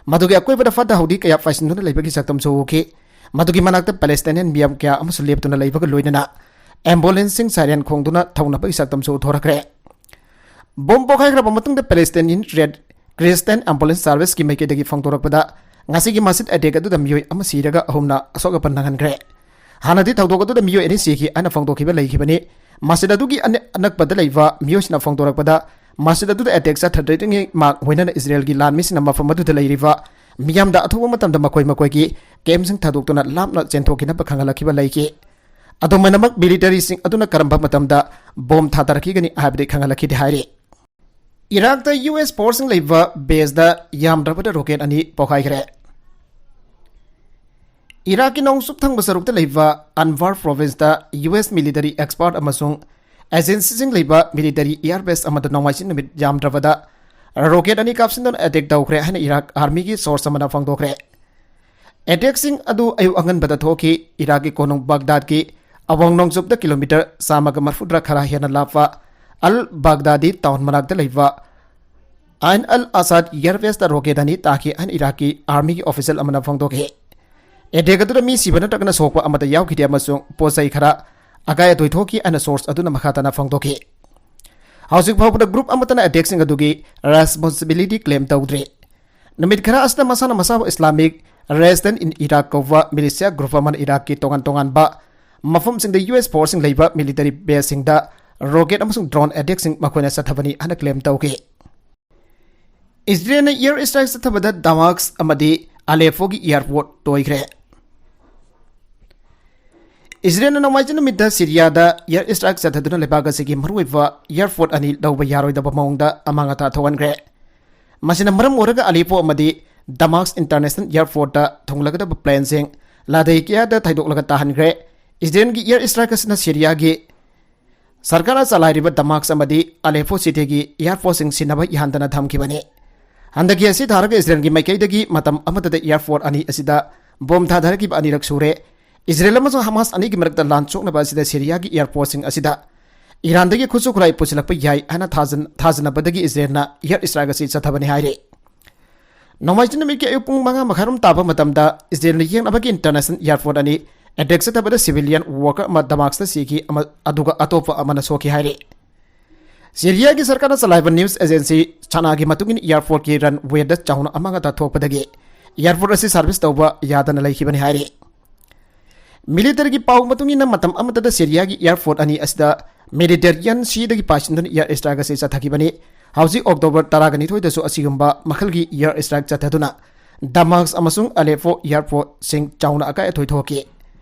ꯃꯗꯨꯒꯤ ꯑꯀꯣꯏꯕꯗ ꯐꯠꯇ ꯍꯥꯎꯗꯤ ꯀꯌꯥ ꯄꯥꯏꯁꯤꯟꯗꯨꯅ ꯂꯩꯕꯒꯤ ꯁꯛꯇꯝꯁꯨ ꯎꯈꯤ꯫ ꯃꯗꯨꯒꯤ ꯃꯅꯥꯛꯇ Palestinian ꯃꯤꯌꯥꯝ ꯀꯌꯥ ꯑꯃꯁꯨ ꯂꯦꯞꯇꯨꯅ ꯂꯩꯕꯒ ꯂꯣꯏꯅꯅ ambulanceꯁꯤꯡ siren ꯈꯣꯡꯗꯨꯅ ꯊꯧꯅꯕꯒꯤ ꯁꯛꯇꯝꯁꯨ ꯎꯠꯊꯣꯔꯛꯈ꯭ꯔꯦ꯫ Bomb ꯄꯣꯈꯥꯏꯈ꯭ꯔꯕ ꯃꯇꯨꯡꯗ Palestinian Red Crescent Ambulance Serviceꯀꯤ ꯃꯥꯏꯀꯩꯗꯒꯤ ꯐꯣꯡꯗꯣꯔꯛꯄꯗ, ꯉꯁꯤꯒꯤ ꯃꯁꯖꯤꯗ attack ꯑꯗꯨꯗ ꯃꯤꯑꯣꯏ ꯑꯃ ꯁꯤꯔꯒ ꯑꯍꯨꯝꯅ ꯑꯁꯣꯛ ꯑꯄꯟ ꯅꯪꯍꯟꯈ꯭ꯔꯦ꯫ ꯍꯥꯟꯅꯗꯤ ꯊꯧꯗꯣꯛ ꯑꯗꯨꯗ ꯃꯤꯑꯣꯏ ꯑꯅꯤ ꯁꯤꯈꯤ ꯍꯥꯏꯅ ꯐꯣꯡꯗꯣꯛꯈꯤꯕ ꯂꯩꯈꯤꯕꯅꯤ꯫ ꯃꯁꯖꯤꯗ ꯑꯗꯨꯒꯤ ꯑꯅ-, ꯑꯅꯛꯄꯗ ꯂꯩꯕ ꯃꯤꯑꯣꯏꯁꯤꯡꯅ ꯐꯣꯡꯗꯣꯔꯛꯄꯗ, ꯃꯁꯖꯤꯗ ꯑꯗꯨꯗ attack ꯆꯠꯊꯗ꯭ꯔꯤꯉꯩ ꯃꯥꯡ ꯑꯣꯏꯅꯅ ꯏꯖꯔꯦꯜꯒꯤ ꯂꯥꯟꯃꯤꯁꯤꯡꯅ ꯃꯐꯝ ꯑꯗꯨꯗ ꯂꯩꯔꯤꯕ ꯃꯤꯌꯥꯝꯗ ꯑꯊꯨꯕ ꯃꯇꯝꯗ ꯃꯈꯣꯏ ꯃꯈꯣꯏꯒꯤ ꯀꯦꯝꯁꯤꯡ ꯊꯥꯗꯣꯛꯇꯨꯅ ꯂꯥꯞꯅ ꯆꯦꯟꯊꯣꯛꯈꯤꯅꯕ ꯈꯪꯍꯜꯂꯛꯈꯤꯕ ꯂꯩꯈꯤ꯫ ꯑꯗꯨꯃꯥꯏꯅꯃꯛ ꯃꯤꯂꯤꯇꯔꯤꯁꯤꯡ ꯑꯗꯨꯅ ꯀꯔꯝꯕ ꯃꯇꯝꯗ ꯕꯣꯝ ꯊꯥꯗꯔꯛꯈꯤꯒꯅꯤ ꯍꯥꯏꯕꯗꯤ ꯈꯪꯍꯜꯂꯛꯈꯤꯗꯦ ꯍꯥꯏꯔꯤ꯫ ꯏꯔꯥꯛꯇ ꯌꯨ ꯑꯦꯁ ꯐꯣꯔꯁꯁꯤꯡ ꯂꯩꯕ ꯕꯦꯁꯇ ꯌꯥꯝꯗ꯭ꯔꯕꯗ ꯔꯣꯀꯦꯠ ꯑꯅꯤ ꯄꯣꯈꯥꯏꯈ꯭ꯔꯦ꯫ ꯏꯔꯥꯛꯀꯤ ꯅꯣꯡꯆꯨꯞ ꯊꯪꯕ ꯁꯔꯨꯛꯇ ꯂꯩꯕ ꯑꯟꯕꯥꯔ ꯄ꯭ꯔꯣꯚꯤꯟꯁꯇ ꯌꯨ ꯑꯦꯁ ꯃꯤꯂꯤꯇꯔꯤ ꯑꯦꯛꯁꯄꯥꯔꯠ ꯑꯃꯁꯨꯡ ꯑꯦꯖꯦꯟꯁꯤꯁꯤꯡ ꯂꯩꯕ ꯃꯤꯂꯤꯇꯔꯤ ꯏꯌꯥꯔ ꯕꯦꯁ ꯑꯃꯗ ꯅꯣꯡꯃꯥꯏꯖꯤꯡ ꯅꯨꯃꯤꯠ ꯌꯥꯝꯗ꯭ꯔꯕꯗ ꯔꯣꯀꯦꯠ ꯑꯅꯤ ꯀꯥꯞꯁꯤꯟꯗꯨꯅ ꯑꯦꯇꯦꯛ ꯇꯧꯈ꯭ꯔꯦ ꯍꯥꯏꯅ ꯏꯔꯥꯛ ꯑꯥꯔꯃꯤꯒꯤ ꯁꯣꯔꯁ ꯑꯃꯅ ꯐꯣꯡꯗꯣꯛꯈ꯭ꯔꯦ꯫ ꯑꯦꯇꯦꯛꯁꯤꯡ ꯑꯗꯨ ꯑꯌꯨꯛ ꯑꯉꯟꯕꯗ ꯊꯣꯛꯈꯤ꯫ ꯏꯔꯥꯛꯀꯤ ꯀꯣꯅꯨꯡ ꯕꯒꯗꯥꯗꯀꯤ ꯑꯋꯥꯡ ꯅꯣꯡꯆꯨꯞꯇ ꯀꯤꯂꯣꯃꯤꯇꯔ ꯆꯥꯝꯃꯒ ꯃꯔꯐꯨꯇꯔꯥ ꯈꯔ ꯍꯦꯟꯅ ꯂꯥꯞꯄ ꯑꯜ ꯕꯒꯗꯥꯗꯤ ꯇꯥꯎꯟ ꯃꯅꯥꯛꯇ ꯂꯩꯕ ꯑꯥꯏꯟ ꯑꯜ ꯑꯁꯥꯗ ꯏꯌꯥꯔ ꯕꯦꯁꯇ ꯔꯣꯀꯦꯠ ꯑꯅꯤ ꯇꯥꯈꯤ ꯍꯥꯏꯅ ꯏꯔꯥꯛꯀꯤ ꯑꯥꯔꯃꯤꯒꯤ ꯑꯣꯐꯤꯁꯤꯌꯦꯜ ꯑꯃꯅ ꯐꯣꯡꯗꯣꯛꯈꯤ꯫ ꯑꯦꯇꯦꯛ ꯑꯗꯨꯗ ꯃꯤ ꯁꯤꯕ ꯅꯠꯇ꯭ꯔꯒꯅ ꯁꯣꯛꯄ ꯑꯃꯠꯇ ꯌꯥꯎꯈꯤꯗꯦ ꯑꯃꯁꯨꯡ ꯄꯣꯠ ꯆꯩ ꯈꯔ ꯑꯀꯥꯏ ꯑꯇꯣꯏ ꯊꯣꯛꯈꯤ ꯍꯥꯏꯅ ꯁꯣꯔꯁ ꯑꯗꯨꯅ ꯃꯈꯥ ꯇꯥꯅ ꯐꯣꯡꯗꯣꯛꯈꯤ꯫ ꯍꯧꯖꯤꯛ ꯐꯥꯎꯕꯗ ꯒ꯭ꯔꯨꯞ ꯑꯃꯠꯇꯅ ꯑꯦꯇꯦꯛꯁꯤꯡ ꯑꯗꯨꯒꯤ ꯔꯦꯁꯄꯣꯟꯁꯤꯕꯤꯂꯤꯇꯤ ꯀ꯭ꯂꯦꯝ ꯇꯧꯗ꯭ꯔꯤ꯫ ꯅꯨꯃꯤꯠ ꯈꯔ ꯑꯁꯤꯗ ꯃꯁꯥꯅ ꯃꯁꯥꯕꯨ ꯏꯁꯂꯥꯃꯤꯛ ꯔꯦꯁꯤꯁꯇꯦꯟ ꯏꯟ ꯏꯔꯥꯛ ꯀꯧꯕ ꯃꯤꯂꯤꯁꯤꯌꯥ ꯒ꯭ꯔꯨꯞ ꯑꯃꯅ ꯏꯔꯥꯛꯀꯤ ꯇꯣꯉꯥꯟ ꯇꯣꯉꯥꯟꯕ ꯃꯐꯝꯁꯤꯡꯗ ꯌꯨ ꯑꯦꯁ ꯐꯣꯔꯁꯁꯤꯡ ꯂꯩꯕ ꯃꯤꯂꯤꯇꯔꯤ ꯕꯦꯁꯁꯤꯡꯗ ꯔꯣꯀꯦꯠ ꯑꯃꯁꯨꯡ ꯗ꯭ꯔꯣꯟ ꯑꯦꯇꯦꯛꯁꯤꯡ ꯃꯈꯣꯏꯅ ꯆꯠꯊꯕꯅꯤ ꯍꯥꯏꯅ ꯀ꯭ꯂꯦꯝ ꯇꯧꯈꯤ꯫ ꯏꯁꯔꯦꯜꯅ ꯏꯌꯥꯔ ꯏꯁꯇ꯭ꯔꯥꯏꯛ ꯆꯠꯊꯕꯗ ꯗꯃꯥꯁ ꯑꯃꯗꯤ ꯑꯂꯦꯄꯣꯒꯤ ꯏꯌꯥꯔꯄꯣꯔꯠ ꯇꯣꯏꯈ꯭ꯔꯦ꯫ ꯏꯁꯔꯦꯜꯅ ꯅꯣꯡꯃꯥꯏꯖꯤꯡ ꯅꯨꯃꯤꯠꯇ ꯁꯤꯔꯤꯌꯥꯗ ꯏꯌꯥꯔ ꯏꯁꯇ꯭ꯔꯥꯏꯛ ꯆꯠꯊꯗꯨꯅ ꯂꯩꯕꯥꯛ ꯑꯁꯤꯒꯤ ꯃꯔꯨꯑꯣꯏꯕ ꯏꯌꯥꯔꯄꯣꯔꯠ ꯑꯅꯤ ꯂꯧꯕ ꯌꯥꯔꯣꯏꯗꯕ ꯃꯑꯣꯡꯗ ꯑꯃꯥꯡ ꯑꯇꯥ ꯊꯣꯛꯍꯟꯈ꯭ꯔꯦ꯫ ꯃꯁꯤꯅ ꯃꯔꯝ ꯑꯣꯏꯔꯒ ꯑꯂꯦꯄꯣ ꯑꯃꯗꯤ ꯗꯃꯥꯁ ꯏꯟꯇꯔꯅꯦꯁꯅꯦꯜ ꯏꯌꯥꯔꯄꯣꯔꯠꯇ ꯊꯨꯡꯂꯒꯗꯕ ꯄ꯭ꯂꯦꯟꯁꯤꯡ ꯂꯥꯗꯩꯀꯤꯌꯥꯗ ꯊꯩꯗꯣꯛꯂꯒ ꯇꯥꯍꯟꯈ꯭ꯔꯦ꯫ ꯏꯁꯔꯦꯜꯒꯤ ꯏꯌꯥꯔ ꯏꯁꯇ꯭ꯔꯥꯏꯛ ꯑꯁꯤꯅ ꯁꯤꯔꯤꯌꯥꯒꯤ ꯁꯔꯀꯥꯔꯅ ꯆꯂꯥꯏꯔꯤꯕ ꯗꯃꯥꯁ ꯑꯃꯗꯤ ꯑꯂꯦꯄꯣ ꯁꯤꯇꯤꯒꯤ ꯏꯌꯥꯔꯄꯣꯔꯠꯁꯤꯡ ꯁꯤꯟꯅꯕ ꯌꯥꯍꯟꯗꯅ ꯊꯝꯈꯤꯕꯅꯤ꯫ ꯍꯟꯗꯛꯀꯤ ꯑꯁꯤ ꯊꯥꯔꯒ ꯏꯁꯔꯦꯜꯒꯤ ꯃꯥꯏꯀꯩꯗꯒꯤ ꯃꯇꯝ ꯑꯃꯠꯇꯗ ꯏꯌꯥꯔꯄꯣꯔꯠ ꯑꯅꯤ ꯑꯁꯤꯗ ꯕꯣꯝ ꯊꯥꯗꯔꯛꯈꯤꯕ ꯑꯅꯤꯔꯛ ꯁꯨꯔꯦ꯫ ꯏꯁꯔꯦꯜ ꯑꯃꯁꯨꯡ ꯍꯃꯥꯁ ꯑꯅꯤꯒꯤ ꯃꯔꯛꯇ ꯂꯥꯟ ꯁꯣꯛꯅꯕ ꯑꯁꯤꯗ ꯁꯤꯔꯤꯌꯥꯒꯤ ꯏꯌꯥꯔꯄꯣꯔꯠꯁꯤꯡ ꯑꯁꯤꯗ ꯏꯔꯥꯟꯗꯒꯤ ꯈꯨꯠꯁꯨ ꯈꯨꯠꯂꯥꯏ ꯄꯨꯁꯤꯜꯂꯛꯄ ꯌꯥꯏ ꯍꯥꯏꯅ ꯊꯥꯖꯟ-, ꯊꯥꯖꯅꯕꯗꯒꯤ ꯏꯁꯔꯦꯜꯅ ꯏꯌꯥꯔ ꯏꯁꯇ꯭ꯔꯥꯏꯛ ꯑꯁꯤ ꯆꯠꯊꯕꯅꯤ ꯍꯥꯏꯔꯤ꯫ ꯅꯣꯡꯃꯥꯏꯖꯤꯡ ꯅꯨꯃꯤꯠꯀꯤ ꯑꯌꯨꯛ ꯄꯨꯡ ꯃꯉꯥ ꯃꯈꯥꯏꯔꯣꯝ ꯇꯥꯕ ꯃꯇꯝꯗ ꯏꯁꯔꯦꯜꯅ ꯌꯦꯡꯅꯕꯒꯤ ꯏꯟꯇꯔꯅꯦꯁꯅꯦꯜ ꯏꯌꯥꯔꯄꯣꯔꯠ ꯑꯅꯤ ꯑꯦꯇꯦꯛ ꯆꯠꯊꯕꯗ ꯁꯤꯚꯤꯂꯤꯌꯟ ꯋꯥꯔꯀꯔ ꯑꯃ ꯗꯃꯥꯁꯇ ꯁꯤꯈꯤ ꯑꯃ-, ꯑꯗꯨꯒ ꯑꯇꯣꯞꯄ ꯑꯃꯅ ꯁꯣꯛꯈꯤ ꯍꯥꯏꯔꯤ꯫ ꯁꯤꯔꯤꯌꯥꯒꯤ ꯁꯔꯀꯥꯔꯅ ꯆꯂꯥꯏꯕ ꯅ꯭ꯌꯨꯁ ꯑꯦꯖꯦꯟꯁꯤ ꯁꯅꯥꯒꯤ ꯃꯇꯨꯡ ꯏꯟꯅ ꯏꯌꯥꯔꯄꯣꯔꯠꯀꯤ ꯔꯟꯋꯦꯗ ꯆꯥꯎꯅ ꯑꯃꯥꯡ ꯑꯇꯥ ꯊꯣꯛꯄꯗꯒꯤ ꯏꯌꯥꯔꯄꯣꯔꯠ ꯑꯁꯤ ꯁꯥꯔꯚꯤꯁ ꯇꯧꯕ ꯌꯥꯗꯅ ꯂꯩꯈꯤꯕꯅꯤ ꯍꯥꯏꯔꯤ꯫ ꯃꯤꯂꯤꯇꯔꯤꯒꯤ ꯄꯥꯎ ꯃꯇꯨꯡ ꯏꯟꯅ ꯃꯇꯝ ꯑꯃꯠꯇꯗ ꯁꯤꯔꯤꯌꯥꯒꯤ ꯏꯌꯥꯔꯄꯣꯔꯠ ꯑꯅꯤ ꯑꯁꯤꯗ ꯃꯦꯗꯤꯇꯔꯦꯅꯤꯌꯟ ꯁꯤꯗꯒꯤ ꯄꯥꯏꯁꯤꯟꯗꯨꯅ ꯏꯌꯥꯔ ꯏꯁꯇ꯭ꯔꯥꯏꯛ ꯑꯁꯤ ꯆꯠꯊꯈꯤꯕꯅꯤ꯫ ꯍꯧꯖꯤꯛ ꯑꯣꯛꯇꯣꯕꯔ ꯇꯔꯥꯒ ꯅꯤꯊꯣꯏꯗꯁꯨ ꯑꯁꯤꯒꯨꯝꯕ ꯃꯈꯜꯒꯤ ꯏꯌꯥꯔ ꯏꯁꯇ꯭ꯔꯥꯏꯛ ꯆꯠꯊꯗꯨꯅ ꯗꯃꯥꯁ ꯑꯃꯁꯨꯡ ꯑꯂꯦꯄꯣ ꯑꯦꯌꯔꯄꯣꯔꯠꯁꯤꯡ ꯆꯥꯎꯅ ꯑꯀꯥꯏ ꯑꯊꯣꯏ ꯊꯣꯛꯈꯤ꯫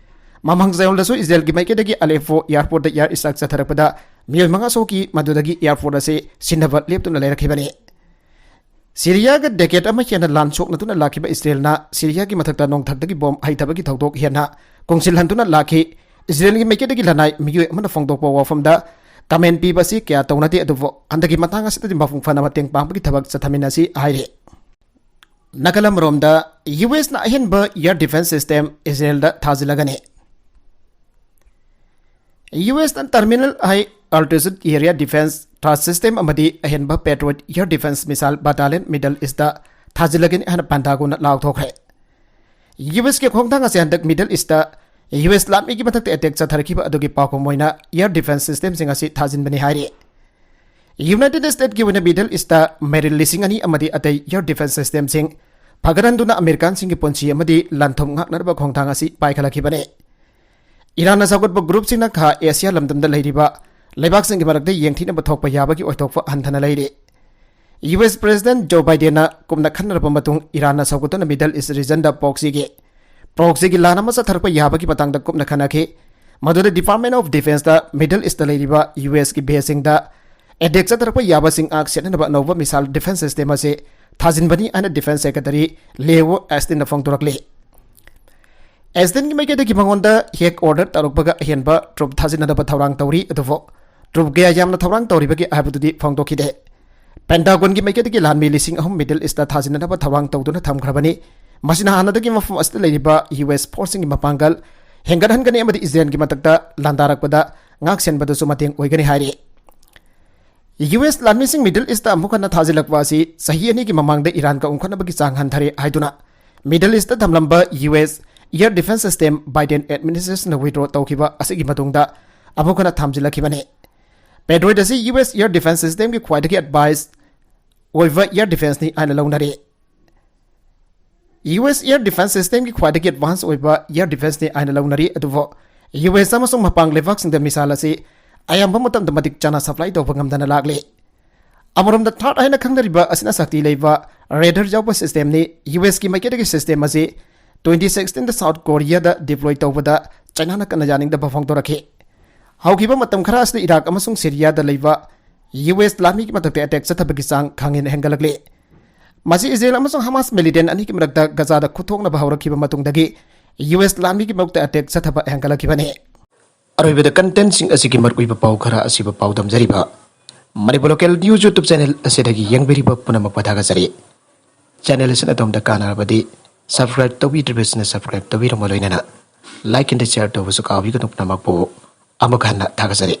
ꯃꯃꯥꯡ ꯆꯌꯣꯜꯗꯁꯨ ꯏꯖꯔꯦꯜꯒꯤ ꯃꯥꯏꯀꯩꯗꯒꯤ ꯑꯂꯦꯄꯣ ꯑꯦꯌꯔꯄꯣꯔꯠꯇ ꯑꯦꯌꯔ ꯁ꯭ꯇ꯭ꯔꯥꯏꯛ ꯆꯠꯊꯔꯛꯄꯗ ꯃꯤꯑꯣꯏ ꯃꯉꯥ ꯁꯣꯛꯈꯤ, ꯃꯗꯨꯗꯒꯤ ꯑꯦꯌꯔꯄꯣꯔꯠ ꯑꯁꯤ ꯁꯤꯟꯅꯕ ꯂꯦꯞꯇꯨꯅ ꯂꯩꯔꯛꯈꯤꯕꯅꯤ꯫ ꯁꯤꯔꯤꯌꯥꯒ ꯗꯦꯀꯦꯠ ꯑꯃ ꯍꯦꯟꯅ ꯂꯥꯟ ꯁꯣꯛꯅꯗꯨꯅ ꯂꯥꯛꯈꯤꯕ ꯏꯁꯔꯦꯜꯅ ꯁꯤꯔꯤꯌꯥꯒꯤ ꯃꯊꯛꯇ ꯅꯣꯡꯊꯛꯇꯒꯤ ꯕꯣꯝ ꯍꯩꯊꯕꯒꯤ ꯊꯧꯗꯣꯛ ꯍꯦꯟꯅ ꯀꯣꯡꯁꯤꯜꯍꯟꯗꯨꯅ ꯂꯥꯛꯈꯤ꯫ ꯏꯁꯔꯦꯜꯒꯤ ꯃꯥꯏꯀꯩꯗꯒꯤ ꯂꯅꯥꯏ ꯃꯤꯑꯣꯏ ꯑꯃꯅ ꯐꯣꯡꯗꯣꯛꯄ ꯋꯥꯐꯝꯗ ꯀꯃꯦꯟ ꯄꯤꯕ ꯑꯁꯤ ꯀꯌꯥ ꯇꯧꯅꯗꯦ, ꯑꯗꯨꯕꯨ ꯍꯟꯗꯛꯀꯤ ꯃꯇꯥꯡ ꯑꯁꯤꯗꯗꯤ ꯃꯄꯨꯡ ꯐꯥꯅ ꯃꯇꯦꯡ ꯄꯥꯡꯕꯒꯤ ꯊꯕꯛ ꯆꯠꯊꯃꯤꯟꯅꯁꯤ ꯍꯥꯏꯔꯤ꯫ ꯅꯥꯀꯜ ꯑꯃꯔꯣꯝꯗ, ꯌꯨ ꯑꯦꯁꯅ ꯑꯍꯦꯟꯕ ꯑꯦꯌꯔ ꯗꯤꯐꯦꯟꯁ ꯁꯤꯁꯇꯦꯝ ꯏꯁꯔꯦꯜꯗ ꯊꯥꯖꯤꯜꯂꯒꯅꯤ꯫ ꯌꯨ ꯑꯦꯁꯅ ꯇꯔꯃꯤꯅꯦꯜ ꯍꯥꯏ ꯑꯜꯇꯤꯆꯨꯗ ꯑꯦꯔꯤꯌꯥ ꯗꯤꯐꯦꯟꯁ ꯊꯥꯔꯠ ꯁꯤꯁꯇꯦꯝ ꯑꯃꯗꯤ ꯑꯍꯦꯟꯕ Patriot air defence missile battalion middle east ꯊꯥꯖꯤꯜꯂꯒꯅꯤ ꯍꯥꯏꯅ ꯄꯦꯟꯇꯥꯒꯣꯟꯅ ꯂꯥꯎꯊꯣꯛꯈ꯭ꯔꯦ꯫ ꯌꯨ ꯑꯦꯁꯀꯤ ꯈꯣꯡꯊꯥꯡ ꯑꯁꯤ ꯍꯟꯗꯛ ꯃꯤꯗꯜ ꯏꯁꯇ ꯌꯨ ꯑꯦꯁ ꯂꯥꯟꯃꯤꯒꯤ ꯃꯊꯛꯇ ꯑꯦꯇꯦꯛ ꯆꯠꯊꯔꯛꯈꯤꯕ ꯑꯗꯨꯒꯤ ꯄꯥꯎꯈꯨꯝ ꯑꯣꯏꯅ ꯑꯦꯌꯔ ꯗꯤꯐꯦꯟꯁ ꯁꯤꯁꯇꯦꯝꯁꯤꯡ ꯑꯁꯤ ꯊꯥꯖꯤꯟꯕꯅꯤ ꯍꯥꯏꯔꯤ꯫ ꯌꯨꯅꯥꯏꯇꯦꯗ ꯏꯁꯇꯦꯠꯀꯤ ꯑꯣꯏꯅ ꯃꯤꯗꯜ ꯏꯁꯇ ꯃꯦꯔꯤꯜ ꯂꯤꯁꯤꯡ ꯑꯅꯤ ꯑꯃꯗꯤ ꯑꯇꯩ ꯑꯦꯌꯔ ꯗꯤꯐꯦꯟꯁ ꯁꯤꯁꯇꯦꯝꯁꯤꯡ ꯐꯒꯠꯍꯟꯗꯨꯅ ꯑꯃꯦꯔꯤꯀꯥꯟꯁꯤꯡꯒꯤ ꯄꯨꯟꯁꯤ ꯑꯃꯗꯤ ꯂꯟ ꯊꯨꯝ ꯉꯥꯛꯅꯅꯕ ꯈꯣꯡꯊꯥꯡ ꯑꯁꯤ ꯄꯥꯏꯈꯠꯂꯛꯈꯤꯕꯅꯤ꯫ ꯏꯔꯥꯟꯅ ꯁꯧꯒꯠꯄ ꯒ꯭ꯔꯨꯞꯁꯤꯡꯅ ꯈꯥ ꯑꯦꯁꯤꯌꯥ ꯂꯝꯗꯝꯗ ꯂꯩꯔꯤꯕ ꯂꯩꯕꯥꯛꯁꯤꯡꯒꯤ ꯃꯔꯛꯇ ꯌꯦꯡꯊꯤꯅꯕ ꯊꯣꯛꯄ ꯌꯥꯕꯒꯤ ꯑꯣꯏꯊꯣꯛꯄ ꯍꯟꯊꯅ ꯂꯩꯔꯤ꯫ ꯌꯨ ꯑꯦꯁ ꯄ꯭ꯔꯦꯁꯤꯗꯦꯟꯠ ꯖꯣ ꯕꯥꯏꯗꯦꯟꯅ ꯀꯨꯞꯅ ꯈꯟꯅꯔꯕ ꯃꯇꯨꯡ ꯏꯔꯥꯟꯅ ꯁꯧꯒꯠꯇꯨꯅ ꯃꯤꯗꯜ ꯏꯁ ꯔꯤꯖꯟꯗ ꯄ꯭ꯔꯣꯛꯁꯤꯒꯤ, ꯄ꯭ꯔꯣꯛꯁꯤꯒꯤ ꯂꯥꯟ ꯑꯃ ꯆꯠꯊꯔꯛꯄ ꯌꯥꯕꯒꯤ ꯃꯇꯥꯡꯗ ꯀꯨꯞꯅ ꯈꯟꯅꯈꯤ꯫ ꯃꯗꯨꯗ ꯗꯤꯄꯥꯔꯠꯃꯦꯟ ꯑꯣꯐ ꯗꯤꯐꯦꯟꯁꯇ ꯃꯤꯗꯜ ꯏꯁꯇ ꯂꯩꯔꯤꯕ ꯌꯨ ꯑꯦꯁꯀꯤ ꯕꯦꯁꯁꯤꯡꯗ ꯑꯦꯇꯦꯛ ꯆꯠꯊꯔꯛꯄ ꯌꯥꯕꯁꯤꯡ ꯉꯥꯛ ꯁꯦꯠꯅꯅꯕ ꯑꯅꯧꯕ ꯃꯤꯁꯥꯏꯜ ꯗꯤꯐꯦꯟꯁ ꯁꯤꯁꯇꯦꯝ ꯑꯁꯤ ꯊꯥꯖꯤꯟꯕꯅꯤ ꯍꯥꯏꯅ ꯗꯤꯐꯦꯟꯁ ꯁꯦꯀ꯭ꯔꯦꯇꯔꯤ ꯂꯤꯑꯣ ꯑꯦꯁꯇꯤꯟꯅ ꯐꯣꯡꯗꯣꯔꯛꯂꯤ꯫ ꯑꯦꯁꯇꯤꯟꯒꯤ ꯃꯥꯏꯀꯩꯗꯒꯤ ꯃꯉꯣꯟꯗ ꯍꯦꯛ ꯑꯣꯔꯗꯔ ꯇꯧꯔꯛꯄꯒ ꯑꯍꯦꯟꯕ ꯇ꯭ꯔꯨꯞ ꯊꯥꯖꯤꯟꯅꯅꯕ ꯊꯧꯔꯥꯡ ꯇꯧꯔꯤ, ꯑꯗꯨꯕꯨ ꯇ꯭ꯔꯨꯞ ꯀꯌꯥ ꯌꯥꯝꯅ ꯊꯧꯔꯥꯡ ꯇꯧꯔꯤꯕꯒꯦ ꯍꯥꯏꯕꯗꯨꯗꯤ ꯐꯣꯡꯗꯣꯛꯈꯤꯗꯦ꯫ ꯄꯦꯟꯇꯥꯒꯣꯟꯒꯤ ꯃꯥꯏꯀꯩꯗꯒꯤ ꯂꯥꯟꯃꯤ ꯂꯤꯁꯤꯡ ꯑꯍꯨꯝ ꯃꯤꯗꯜ ꯏꯁꯇ ꯊꯥꯖꯤꯟꯅꯅꯕ ꯊꯧꯔꯥꯡ ꯇꯧꯗꯨꯅ ꯊꯝꯈ꯭ꯔꯕꯅꯤ꯫ ꯃꯁꯤꯅ ꯍꯥꯟꯅꯗꯒꯤ ꯃꯐꯝ ꯑꯁꯤꯗ ꯂꯩꯔꯤꯕ ꯌꯨ ꯑꯦꯁ ꯐꯣꯔꯁꯁꯤꯡꯒꯤ ꯃꯄꯥꯡꯒꯜ ꯍꯦꯟꯒꯠꯍꯟꯒꯅꯤ ꯑꯃꯗꯤ ꯏꯁꯔꯦꯜꯒꯤ ꯃꯊꯛꯇ ꯂꯥꯟꯗꯥꯔꯛꯄꯗ ꯉꯥꯛ ꯁꯦꯟꯕꯗꯁꯨ ꯃꯇꯦꯡ ꯑꯣꯏꯒꯅꯤ ꯍꯥꯏꯔꯤ꯫ ꯌꯨ ꯑꯦꯁ ꯂꯥꯟꯃꯤꯁꯤꯡ ꯃꯤꯗꯜ ꯏꯁꯇ ꯑꯃꯨꯛ ꯍꯟꯅ ꯊꯥꯖꯤꯜꯂꯛꯄ ꯑꯁꯤ ꯆꯍꯤ ꯑꯅꯤꯒꯤ ꯃꯃꯥꯡꯗ ꯏꯔꯥꯟꯒ ꯎꯪꯈꯠꯅꯕꯒꯤ ꯆꯥꯡ ꯍꯟꯊꯔꯦ ꯍꯥꯏꯗꯨꯅ ꯃꯤꯗꯜ ꯏꯁꯇ ꯊꯝꯂꯝꯕ U S air defence system Biden ꯑꯦꯗꯃꯤꯅꯤꯁꯇ꯭ꯔꯦꯁꯟꯅ ꯋꯤꯗ꯭ꯔꯣ ꯇꯧꯈꯤꯕ ꯑꯁꯤꯒꯤ ꯃꯇꯨꯡꯗ ꯑꯃꯨꯛ ꯍꯟꯅ ꯊꯝꯖꯤꯜꯂꯛꯈꯤꯕꯅꯤ꯫ ꯄꯦꯗ꯭ꯔꯣꯏꯗ ꯑꯁꯤ ꯌꯨ ꯑꯦꯁ ꯑꯦꯌꯔ ꯗꯤꯐꯦꯟꯁ ꯁꯤꯁꯇꯦꯝꯒꯤ ꯈ꯭ꯋꯥꯏꯗꯒꯤ ꯑꯦꯗꯚꯥꯟꯁ ꯑꯣꯏꯕ ꯑꯦꯌꯔ ꯗꯤꯐꯦꯟꯁꯅꯤ ꯍꯥꯏꯅ ꯂꯧꯅꯔꯤ꯫ ꯌꯨ ꯑꯦꯁ ꯑꯦꯌꯔ ꯗꯤꯐꯦꯟꯁ ꯁꯤꯁꯇꯦꯝꯒꯤ ꯈ꯭ꯋꯥꯏꯗꯒꯤ ꯑꯦꯗꯚꯥꯟꯁ ꯑꯣꯏꯕ ꯑꯦꯌꯔ ꯗꯤꯐꯦꯟꯁꯅꯤ ꯍꯥꯏꯅ ꯂꯧꯅꯔꯤ, ꯑꯗꯨꯕꯨ ꯌꯨ ꯑꯦꯁ ꯑꯃꯁꯨꯡ ꯃꯄꯥꯡ ꯂꯩꯕꯥꯛꯁꯤꯡꯗ ꯃꯤꯁꯥꯏꯜ ꯑꯁꯤ ꯑꯌꯥꯝꯕ ꯃꯇꯝꯗ ꯃꯇꯤꯛ ꯆꯥꯅ ꯁꯄ꯭ꯂꯥꯏ ꯇꯧꯕ ꯉꯝꯗꯅ ꯂꯥꯛꯂꯤ꯫ ꯑꯃꯔꯣꯝꯗ THAAD ꯍꯥꯏꯅ ꯈꯪꯅꯔꯤꯕ ꯑꯁꯤꯅ ꯁꯛꯇꯤ ꯂꯩꯕ ꯔꯦꯗꯔ ꯌꯥꯎꯕ ꯁꯤꯁꯇꯦꯝꯅꯤ꯫ ꯌꯨ ꯑꯦꯁꯀꯤ ꯃꯥꯏꯀꯩꯗꯒꯤ ꯁꯤꯁꯇꯦꯝ ꯑꯁꯤ ꯇ꯭ꯋꯦꯟꯇꯤ ꯁꯤꯛꯁꯇꯤꯟꯗ ꯁꯥꯎꯠ ꯀꯣꯔꯤꯌꯥꯗ ꯗꯤꯄ꯭ꯂꯣꯏ ꯇꯧꯕꯗ ꯆꯥꯏꯅꯥꯅ ꯀꯟꯅ ꯌꯥꯅꯤꯡꯗꯕ ꯐꯣꯡꯗꯣꯔꯛꯈꯤ꯫ ꯍꯧꯈꯤꯕ ꯃꯇꯝ ꯈꯔ ꯑꯁꯤꯗ ꯏꯔꯥꯛ ꯑꯃꯁꯨꯡ ꯁꯤꯔꯤꯌꯥꯗ ꯂꯩꯕ ꯌꯨ ꯑꯦꯁ ꯂꯥꯟꯃꯤꯒꯤ ꯃꯊꯛꯇ ꯑꯦꯇꯦꯛ ꯆꯠꯊꯕꯒꯤ ꯆꯥꯡ ꯈꯪꯍꯦꯟ ꯍꯦꯟꯒꯠꯂꯛꯂꯤ꯫ ꯃꯁꯤ ꯏꯖꯔꯦꯜ ꯑꯃꯁꯨꯡ ꯍꯃꯥꯁ ꯃꯤꯂꯤꯇꯦꯟ ꯑꯅꯤꯒꯤ ꯃꯔꯛꯇ ꯒꯖꯥꯗ ꯈꯨꯠꯊꯣꯛꯅꯕ ꯍꯧꯔꯛꯈꯤꯕ ꯃꯇꯨꯡꯗꯒꯤ ꯌꯨ ꯑꯦꯁ ꯂꯥꯟꯃꯤꯒꯤ ꯃꯔꯛꯇ ꯑꯦꯇꯦꯛ ꯆꯠꯊꯕ ꯍꯦꯟꯒꯠꯂꯛꯈꯤꯕꯅꯤ꯫ ꯑꯔꯣꯏꯕꯗ ꯀꯟꯇꯦꯟꯁꯤꯡ ꯑꯁꯤꯒꯤ ꯃꯔꯨꯑꯣꯏꯕ ꯄꯥꯎ ꯈꯔ ꯑꯁꯤꯕꯨ ꯄꯥꯎꯗꯝꯖꯔꯤꯕ Manipur local news YouTube channel ꯑꯁꯤꯗꯒꯤ ꯌꯦꯡꯕꯤꯔꯤꯕ ꯄꯨꯝꯅꯃꯛꯄꯨ ꯊꯥꯒꯠꯆꯔꯤ꯫ ꯆꯦꯅꯦꯜ ꯑꯁꯤꯅ ꯑꯗꯣꯝꯗ ꯀꯥꯟꯅꯔꯕꯗꯤ ꯁꯕꯁꯀ꯭ꯔꯥꯏꯕ ꯇꯧꯕꯤꯗ꯭ꯔꯤꯕꯁꯤꯅ ꯁꯕꯁꯀ꯭ꯔꯥꯏꯕ ꯇꯧꯕꯤꯔꯝꯕ ꯂꯣꯏꯅꯅ ꯂꯥꯏꯛ ꯑꯦꯟ ꯁꯤꯌꯔ ꯇꯧꯕꯁꯨ ꯀꯥꯎꯕꯤꯒꯅꯨ꯫ ꯄꯨꯝꯅꯃꯛꯄꯨ ꯑꯃꯨꯛ ꯍꯟꯅ ꯊꯥꯒꯠꯆꯔꯤ꯫